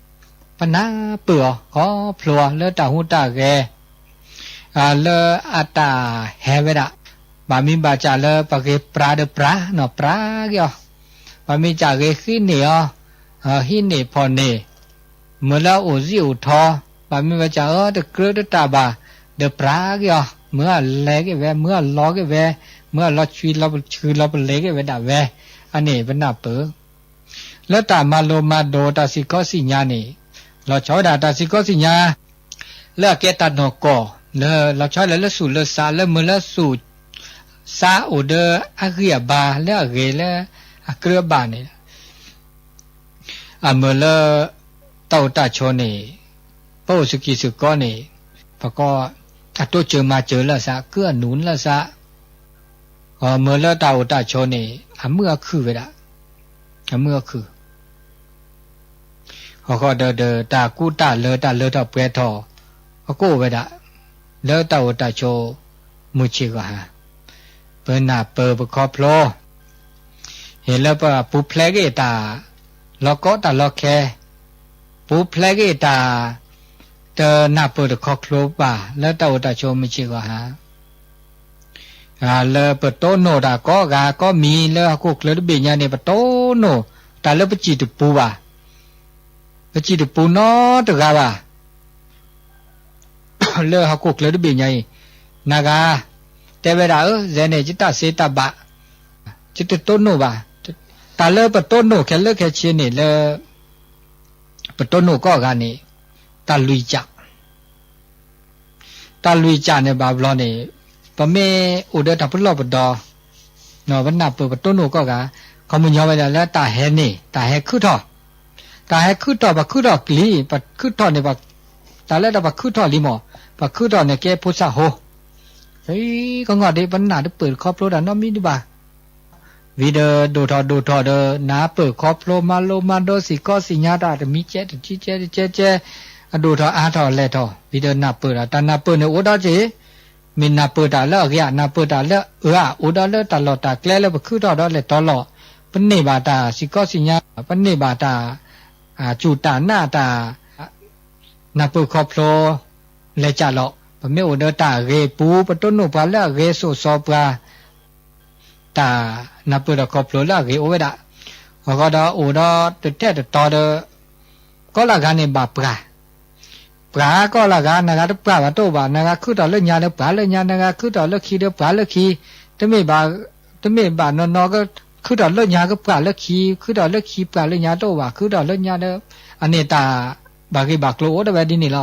ပနၢ်ပၢၢ်အီၤ ခီဖျိအီၤလၢတၢ်ဟူးတၢ်ဂဲၤ လၢအတၢ်ဟဲဝဲဒၣ်, ဘၣ်မ့ၢ်ဘၣ်စၢ်လၢပဂ့ၤပြးဒီးပြးနီၤ, ပြးက့ၤအီၤ, ဘၣ်မ့ၢ်စၢ်ဂ့ၤဃ့န့ၢ်အီၤ, ဟံးန့ၢ်ဖီၣ်န့ၢ်, မုာ်လၢအအိၣ်စံၣ်အိၣ်ထီ, ဘၣ်မ့ၢ်ဘၣ်စၢ်အၢတကြၢးတတၢ်ဘၣ်, ဒီးပြးက့ၤအီၤ, မုာ်အလဲၤက့ၤဝဲ, မုာ်အလီၤက့ၤဝဲ, မုာ်အလီၤဆှံလီၤပလဲၤက့ၤဝဲဒၣ်ဝဲ, အန့ၣ်ပနၢ်ပၢၢ် လၢတၢ်မၤလိမၤဒိးတၢ်စံၣ်ခီစံၣ်ညါန့ၣ်, လီၤဆီဝဲဒၣ်တၢ်စံၣ်ခီစံၣ်ညါ လၢအကဲတၢ်နီၢ်ကီၢ်, လၢလီၤဆီဝဲဒၣ်လၢသူၣ်လၢသး, လၢမုာ်လၢသူၣ်သးအိၣ်ဒီးအဂံၢ်အဘါ, လၢအဂ့ၤလၢအကြၢးအဘၣ်န့ၣ်, အမုာ်လၢ တၢ်အိၣ်တၢ်ဆိးန့ၣ်, ပအိၣ်စကံၢ်စကီန့ၣ်, ပကိး အတိစၢၤမၤစၢၤလၢသး, ကုၢ်အနူၤလၢသး, မုာ်လၢတၢ်အိၣ်တၢ်ဆိးန့ၣ် အမုာ်အခုၣ်ဝဲဒၣ်, အမုာ်အခုၣ် ဃီဃီဒီး တၢ်ကူတၢ်လၢ တၢ်လၢထီၣ်ပှဲၤထီၣ် အကအိၣ်ဝဲဒၣ်, လၢတၢ်အိၣ်တၢ်ဆိး မုၢ်ဆ့ၣ်ဂီၤဟါ, ပနၢ်ပၢၢ်ပခီဖျိ ဟ့ၣ်လၢပပူၤဖျဲးက့ၤတၢ် လီၤကီတၢ်လီၤခဲ, ပူၤဖျဲးက့ၤတၢ် တနၢ်ပၢၢ်တခီဖျိဘၣ် လၢတၢ်အိၣ်တၢ်ဆိးမုၢ်ဆ့ၣ်ဂီၤဟါ လၢပတိၢ်နီၣ်တၢ်ကိးဂၤကိးမံၤလၢဟီၣ်ခိၣ်ချၢတဘ့ၣ်ညါန့ၣ် ပတိၢ်နီၣ်တၢ်လၢပစံၣ်တပူဘၣ်, ပစံၣ်တပူနီတဂၤဘၣ်, လၢဟီၣ်ခိၣ်ချၢတဘ့ၣ်ညါအံၤ, နဂၤ တဲဝဲဒၣ်ဧၢ ယဲန့ၣ် ယတၢ်သ့တၢ်ဘၣ်, ယတတိၢ်နီၣ်ဘၣ်, တၢ်လၢပတိၢ်နီၣ်ခဲလၢာ်ခဲဆ့န့ၣ်လၢ ပတိၢ်နီၣ်ကိးဂၤန့ၣ်, တၢ်လွံၢ်ကၠး တၢ်လွံၢ်ကၠးန့ၣ်ဘၣ်ဘျီန့ၣ်, ပမ့ၢ်အိၣ်ဒီးတၢ်ပလီၢ်ပဒီ, ပနၢ်ပၢၢ်ပတိၢ်နီၣ်ကိးဂၤ, ခီပညီဝဲဒၣ်လၢတၢ်ဟဲန့ၣ် တၢ်ဟဲခုၣ်ထီၣ်, တၢ်ဟဲခုၣ်ထီၣ် ပှၤခုၣ်ထီၣ်လံ, ပှၤခုၣ်ထီၣ်န့ၣ်, တၢ်လၢတၢ်ပှၤခုၣ်ထီၣ်လံမ့ၢ်, ပှၤခုၣ်ထီၣ်န့ၣ်ကဲဖိသၣ်ဟိ, ကီကီၢ်ဒ်ပနၢ်တပၢၢ်တခီဖျိတၢ်နီတမံၤဒံးဘၣ် ဝံၤဒီးဒိၣ်ထီၣ်ဒိၣ်ထီၣ်ဒီး နၢ်ပၢၢ်ခီဖျိမၤလိမၤဒိးစ့ၢ်ကီးစံၣ်ညါတၢ်တမံၤကဲတကဲကဲကဲကဲ, အဒိၣ်ထီၣ်အါထီၣ်လဲၤထီၣ် ဝံၤဒီးနၢ်ပၢၢ်ဒီး တၢ်နၢ်ပၢၢ်န့ၣ်အိၣ်ဒီးက့ၤ, မ့ၢ်နၢ်ပၢၢ်တၢ်လၢအဂ့ၤဧါ, နၢ်ပၢၢ်တၢ်လၢအအၢဧါ, အိၣ်ဒီးလၢတၢ်လီၢ်တၢ်ကျဲလၢပခုၣ်ထီၣ်ဒီးလဲၤတီလီၤ, ပန့ၢ်ဘၣ်တၢ်စံၣ်ကီးစံၣ်ညါ, ပန့ၢ်ဘၣ်တၢ် စူၢ်တၢ်နာ်တၢ် နၢ်ပၢၢ်ခီဖျိ လဲၤကၢ်လီၤ, ပမ့ၢ်အိၣ်ဒီးတၢ်အဂ့ၤအပူၤ ပတိၢ်နီၣ်ပှၤလၢအဂ့ၤစိာ်စီပှၤ, တၢ်နၢ်ပၢၢ်ဒီးခီဖျိလၢအဂ့ၤအိၣ်ဝဲဒၣ်, အဃိဒီးအိၣ်ဒီးတထံၣ်တတီဒီး ကိးလၢဂၤန့ၣ်ဘၣ်ပှၤ, ပှၤကိးလၢဂၤ, နဂၤတပှၤဘၣ်တအိၣ်ဘၣ်, နဂၤခုၣ်ထီၣ်လၢညါဒီးပှၤလၢညါ, နဂၤခုၣ်ထီၣ်လၢခံဒီးပှၤလၢခံ, တမ့ၢ်ဘၣ်, တမ့ၢ်ဘၣ်နီၢ်နီၢ်ကခုၣ်ထီၣ်လၢညါကပှၤလၢခံ, ခုၣ်ထီၣ်လၢခံပှၤလၢညါတအိၣ်ဘၣ်, ခုၣ်ထီၣ်လၢညါဒီး အန့ၣ်တၢ်ဘၣ်ဂ့ၢ်ဘၣ်ကျိၤအိၣ်ဒၣ်ဝဲဒ်န့ၣ်လီၤ.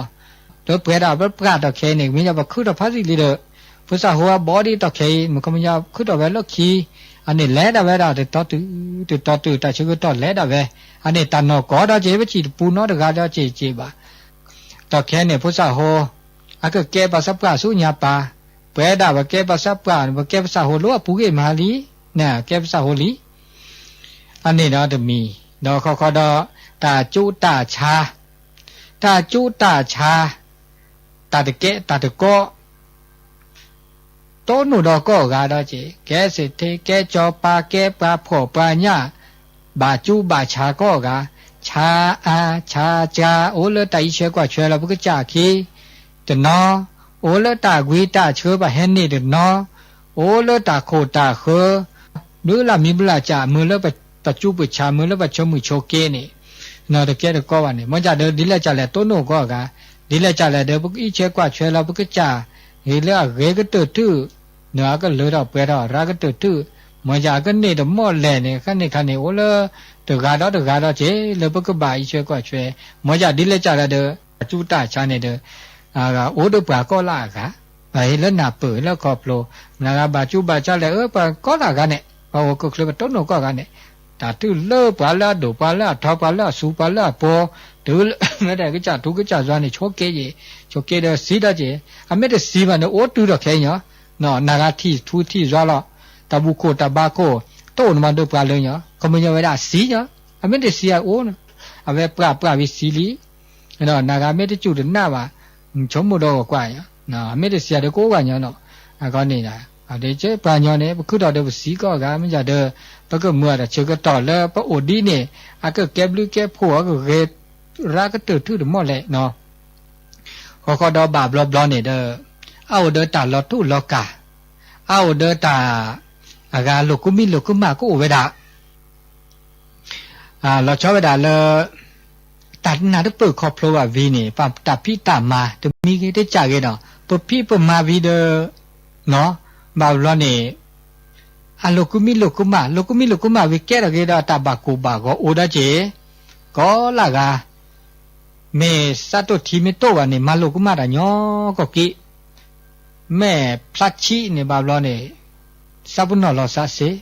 ဒီးပှဲၤဒၣ်ပပှၤတီၢ်ခဲအံၤန့ၣ် မ့ၢ်ညါပှၤခုၣ်ထီၣ်ဖးသံလံဒီး ဖိသၣ်ဟိအဘီဒ်တီၢ်ခဲအံၤ မုၢ်ခီမညီခုၣ်ထီၣ်ဝဲလၢခံ, အန့ၣ်လဲၤဒၣ်ဝဲဒၣ်တတီတုၤ, တတီတုၤ တၢ်ဆၢကတီၢ်လဲၤဒၣ်ဝဲ, အန့ၣ်တၢ်နီၢ်ကီၢ်ဒီးက့ၤ ပစံၣ်တပူနီတဂၤဒီးက့ၤက့ၤဘၣ် တီၢ်ခဲန့ၣ် ဖိသၣ်ဟိ အကကဲပှၤသးပှၢ်ဆူညါပၢ်, ပှဲၤဒၣ်ပကဲပှၤသးပှၢ်န့ၣ် ပကဲပှၤသးဟိလၢအပူၤဂ့ၤမးလံ, နကဲပှၤသးဟိလံ. အန့ၣ်ဒီးတမံၤ, ဒီးခီခီဒီး တၢ်ကူတၢ်ဆါ, တၢ်ကူတၢ်ဆါ, တၢ်တကဲတၢ်တကီ တိၢ်နီၣ်ဒီးကိးဂၤဒီးက့ၤ ကဲစ့ၣ်ထ့ ကဲစီၤပၤ ကဲပှၤဖှီၣ်ပှၤညၣ်, ဘၣ်ကူဘၣ်ဆါကိးဂၤ, ဆါအါဆါစှၤ အိၣ်လၢတၢ်အံးဆွဲကွၢ်ဆွဲလီၤပကစၢ်ခံတနီၤ, အိၣ်လၢတၢ်ကွံတၢ်ဆှၢဘၣ်ဟဲန့ၢ်တနီၤ, အိၣ်လၢတၢ်ခိၣ်တၢ်ဃၢ ဘုလၢ်မံဘုလၢ်စၢ် မ့ၢ်လၢပကူပဆါ မ့ၢ်လၢပဆိမိၣ်ဆိက့န့ၣ်, တကဲတကီဘၣ်န့ၣ် မ့ၢ်ဒ်လဲၣ်ဒ်လဲၣ်ကလဲၣ် တိၢ်နီၣ်ကိးဂၤ, ဒ်လဲၣ်ကလဲၣ်ဒီး ပကအံးဆွဲကွၢ်ဆွဲလီၤပကစၢ်, ဂ့ၤလၢအဂ့ၤကတၢၢ်ထူၣ်, နအကလၢထီၣ်ပှဲၤထီၣ်ရၤကတၢၢ်ထူၣ်, မ့ၢ်ဒ်အကန့ၢ်တမီၢ်လဲၣ်န့ၣ် ခါန့ၣ်ခါန့ၣ် အိၣ်လၢတဂၤဒီးတဂၤဒီးက့ၤ လၢပကဘၣ်အံးဆွဲကွၢ်ဆွဲ, မ့ၢ်ဒ်လဲၣ်ကလဲၣ်ဒီး တၢ်ကူတၢ်ဆါန့ၣ်ဒီး အိၣ်ဒီးပှၤကိးလၢအဂၤ, ဟ့ၣ်လၢနၢ်ပၢၢ် ဟ့ၣ်လၢခီဖျိ, နဂၤဘၣ်ကူဘၣ်ကၢ်လဲၣ် အၢ ပှၤကိးဂၤန့ၣ် ပှၤဂီၤကျိၤကျၢၤ ပတိၢ်နီၣ်ကိးဂၤန့ၣ်, တၢ်ထုၣ်လၢပှၤလၢအဒိၣ် ပှၤလၢအထီ ပှၤလၢအစူၤ ပှၤလၢအပှီၤ, တုၤလၢမ့ၢ်တၢ်ကစၢ်ထူကစၢ်ယွၤန့ၣ် ဆိးက့ယဲၢ်, ဆိးက့ဒီးစံးဒီးက့ၤ, အမ့ၢ်တစံးဘၣ်န့ၣ် အိၣ်တုၤထီၣ်ခဲအံၤညီ, နဂၤထံၣ်ထူထံၣ်ယွၤလီၤ, တၢ်ဘူၣ်ခိၣ်တၢ်ဘါခိၣ် တအိၣ်န့ၣ်မးဒီးပှၤလၢညီ, ခီမညီဝဲဒၣ်အစံးညီ, အမ့ၢ်တစံးအအိၣ်, အဝဲပှၢ်ပှၢ်ဝံၤစံးလံ နဂၤမ့ၢ်တစူၢ်တနာ်ဘၣ်, ဆိကမိၣ်ဒီးဂီၤကွၢ်, မ့ၢ်တစံးဒီးကအိၣ်ဂၤညီနီၤ, အဃိန့ၣ်, ပှၤညီန့ၣ် ပခုထီၣ်ဒီးပစံးကိးဂၤ မ့ၢ်ယၤဒီး, ပကမၤတၢ်ဆၢကတီၢ်လၢပအိၣ်ဒ်န့ၣ် အကကဲဘျုးကဲဖှိၣ် အကဂဲၤရၢကတၢၢ်ထုတမီၢ်လဲၣ်နီၤ, ဃီဃီဒီးဘၣ်ဘျီဘျီန့ၣ်ဒီး, အအိၣ်ဒီးတၢ်လီၤထူလီၤကၢ်, အအိၣ်ဒီးတၢ်, အဂၤလိာ်ကူမံလိာ်ကူမၣ်ကအိၣ်ဝဲဒၣ် လီၤဆီဝဲဒၣ်လၢ တၢ်နၢ်တပၢၢ်ခီဖျိဘၣ်ဝံၤန့ၣ် ပတၢ်ဖံးတၢ်မၤတမံၤဂ့ၤတကးဂ့ၤဒီး ပဖံးပမၤဝံၤဒီး, ဘၣ်ဘျီန့ၣ်, အလိာ်ကူမံလိာ်ကူမၣ် လိာ်ကူမံလိာ်ကူမၣ်ဝံၤကဲထီၣ်က့ၤဒီးတၢ်ဘၣ်ကိၢ်ဘၣ်ဂီၤအိၣ်ဒီးက့ၤ, ကိးလၢဂၤ, မ့ၢ်စးတိၢ်ထံမ့ၢ်တိၢ်ဘၣ်န့ၣ် မၤလိာ်ကူမၣ်တၢ်ညီကီၢ်က့ၤ မ့ၢ်ဖျါဆံးန့ၣ်ဘၣ်ဘျီန့ၣ်, စးပနီၣ်လီၤစးစ့,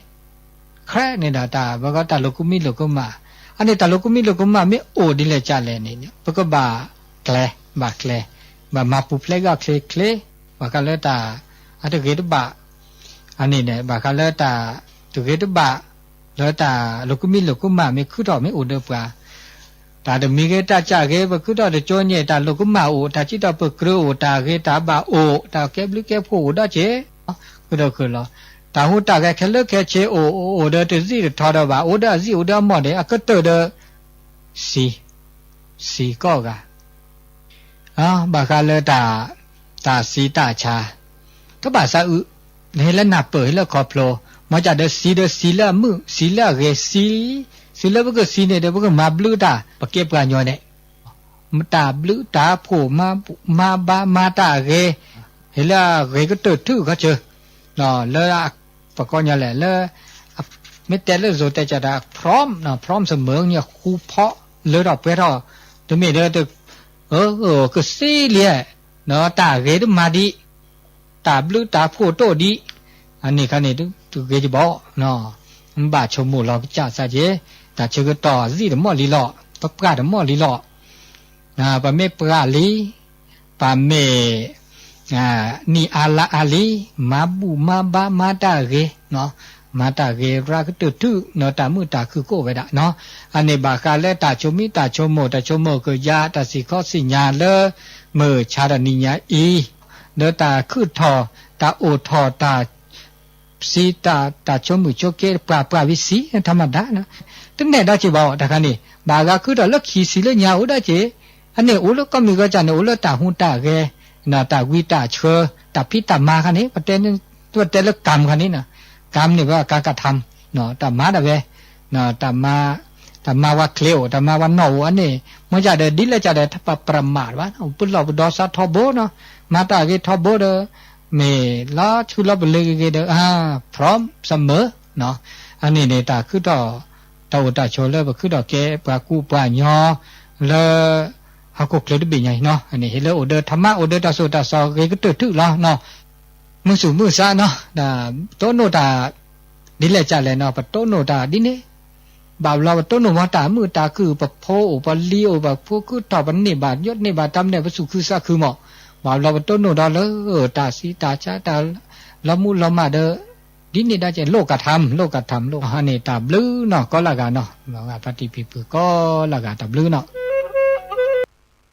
ခရဲန့ၣ်ဒၣ်တၢ် ပကတၢ်လိာ်ကူမံလိာ်ကူမၣ်, အန့ၣ်တၢ်လိာ်ကူမံလိာ်ကူမၣ်မ့ၢ်အိၣ်ဒ်လဲၣ်ကလဲၣ်န့ၣ် ပကဘၣ်ကျဲၤ, ဘၣ်ကျဲၤ, ဘၣ်မၤပူၤဖျဲးဂီၢ်ချ့ချ့, ဘၣ်ဃးလၢတၢ်, အတဂ့ၤတဘၣ်, အန့ၣ်န့ၣ် ဘၣ်ဃးလၢတၢ်, တဂ့ၤတဘၣ်, လၢတၢ်လိာ်ကူမံလိာ်ကူမၣ်မ့ၢ်ခုထီၣ်မ့ၢ်အိၣ်ဒီးပှၤ တၢ်တမံၤဂ့ၤတၢ်ကၢ်ဂ့ၤ ပခုထီၣ်တကၠိန့ၣ် တၢ်လိာ်ကမၣ်အိၣ် တၢ်စံးထီၣ်ပတြၢၤအိၣ် တၢ်ဂ့ၤတၢ်ဘၣ်အိၣ် တၢ်ကဲဘျုးကဲဖှိၣ်အိၣ်ဒီးက့ၤ, ဃုာ်ဒီးဃုာ်လီၤ. တၢ်ဟူးတၢ်ဂဲၤခဲလၢာ်ခဲဆ့အိၣ် အိၣ်ဒီးတစံၣ်တထီဒီးဘၣ် အိၣ်ဒီးအစံၣ်အိၣ်ဒီးအမီၢ်ဒီး အကတၢၢ်ဒီး စံး, စံးကိးဂၤ ဘၣ်ဃးလၢတၢ်, တၢ်စံးတၢ်ဆါ, တဘၣ်သးအုး, ဟ့ၣ်လၢနၢ်ပၢၢ် ဟ့ၣ်လၢခီဖျိ, မ့ၢ်ကဒီးစံးဒီးစံးလၢအမုာ် စံးလၢအဂ့ၤ စံး, စံးလၢပကစံးန့ၣ်ဒီး ပကမၤဘျုးတၢ် ပကဲပှၤညီန့ၣ်, တၢ်ဘျုးတၢ်ဖှိၣ် မၤဘါမၤတၢ်အဂ့ၤ, ဟ့ၣ်လၢအဂ့ၤကတၢၢ်ထုကီၢ်စၢၤ, လၢ ပကိးညီလဲၣ် လၢ မ့ၢ်တဲလၢ စိၤတဲကၠီ တၢ် prompt, prompt စမၢန့ၣ် ဃူဖီၣ်လၢထီၣ်ပှဲၤထီၣ်, တမ့ၢ်ဒီး ကစံးလံ, တၢ်ဂ့ၤတမၤဒံး, တၢ်ဘျုးတၢ်ဖှိၣ်တအိၣ်ဒံး, အန့ၣ်ခါန့ၣ် တဂ့ၤကဘီ, ဘၣ်ဆိကမိၣ်လီၤကစၢ်စၢ်က့, တၢ်ဆၢကတီၢ်စံၣ်တမီၢ်လံလီၤ, ပပှၢ်တမီၢ်လံလီၤ, ပမ့ၢ်ပှၢ်လံ, ပမ့ၢ် နံၣ်အါလါအါလံ, မၤဘူၣ်မၤဘါမၤတၢ်ဂ့ၤ, မၤတၢ်ဂ့ၤရၢကတၢၢ်ထု, တၢ်မုာ်တၢ်ခုၣ်ကအိၣ်ဝဲဒၣ်, အန့ၣ်ဘၣ်ဃးလၢတၢ်ဆိမိၣ်တၢ်ဆိကမိၣ် တၢ်ဆိကမိၣ်ကယၤ တၢ်စံၣ်ခီစံၣ်ညါလၢ မုၢ်ဆါတနံၤညါအံၤ, လၢတၢ်ခုၣ်ထီၣ် တၢ်အိၣ်ထီၣ် တၢ် စံးတၢ် တၢ်ဆိမုၣ်ဆိက့ ပှၤပှၤဝံၤစံး ထမဒါ, တနဲၣ်ဒီးက့ၤဘၣ်အီၤ တခါန့ၣ် ဘၣ်ဂၤခုထီၣ်လၢခံဆံးလၢညါအိၣ်ဒီးက့ၤ, အန့ၣ်အိၣ်လၢကီၢ်မုၢ်ကီၢ်ကၢ်န့ၣ် အိၣ်လၢတၢ်ဟူးတၢ်ဂဲၤ, တၢ်ဝံတၢ်ဆှၢ, တၢ်ဖံးတၢ်မၤခါန့ၣ် ပတဲလၢကၢမ်ၣ်ခါန့ၣ်, ကၢမ်ၣ်န့ၣ် ပကကထၢမ်, တၢ်မၤဒၣ်ဝဲ, တၢ်မၤဝဲချ့အိၣ် တၢ်မၤဝဲနီၣ်အိၣ် အန့ၣ် မ့ၢ်ကဒီးဒ်လဲၣ်ကဒီး တပပြးမးဘၣ်, ပလီၢ်ပဒီသးထီဘိနီၤ, မၤတၢ်ဂ့ၤထီဘိဒီး မ့ၢ်လီၤဆူလီၤပလ့ၤဂ့ၤဂ့ၤဒီး အါ from summer, အန့ၣ်န့ၣ် တၢ်ခုထီၣ် တၢ်အိၣ်တၢ်ဆိးလၢပခုထီၣ်ကဲပှၤကူပှၤညီ လၢ ဟီၣ်ခိၣ်ချၢတဘ့ၣ်ညါအံၤနီၤ, အန့ၣ်ဟ့ၣ်လၢအိၣ်ဒီးထမါ အိၣ်ဒီးတၢ်စိၢ်တၢ်စီဂ့ၤကတၢၢ်ထုလီၤ, မုာ်သူၣ်မုာ်သးနီၤ, တၢ်တိၢ်နီၣ်တၢ် ဒ်လဲၣ်ကလဲၣ်နီၤ ပတိၢ်နီၣ်တၢ်ဒ်န့ၣ်, ဘၣ်ဘျီပတိၢ်နီၣ်မ့ၢ်တၢ်မုာ်တၢ်ခုၣ် ပဖိအိၣ်ပလံၤအိၣ် ပဖိခုထီၣ် ပန့ၢ်ဘၣ်ယိးန့ၢ်ဘၣ်တၢ်မနုၤ ပသူၣ်ခုသးခုမး, ဘၣ်ဘျီပတိၢ်နီၣ်ဒီးလၢ တၢ်စံးတၢ်ဆါတၢ် လီၤမူလီၤမၢ်ဒီး ဒ်န့ၣ်ဒၣ်ကဲ လိၣ်ကထၢမ် လိၣ်ကထၢမ်လိၣ် အန့ၣ်တၢ်ဘျုးနီၤ ကိးလၢဂၤနီၤ, ဖါတံၢ်ဖံဖုကိးလၢဂၤတၢ်ဘျုးနီၤ.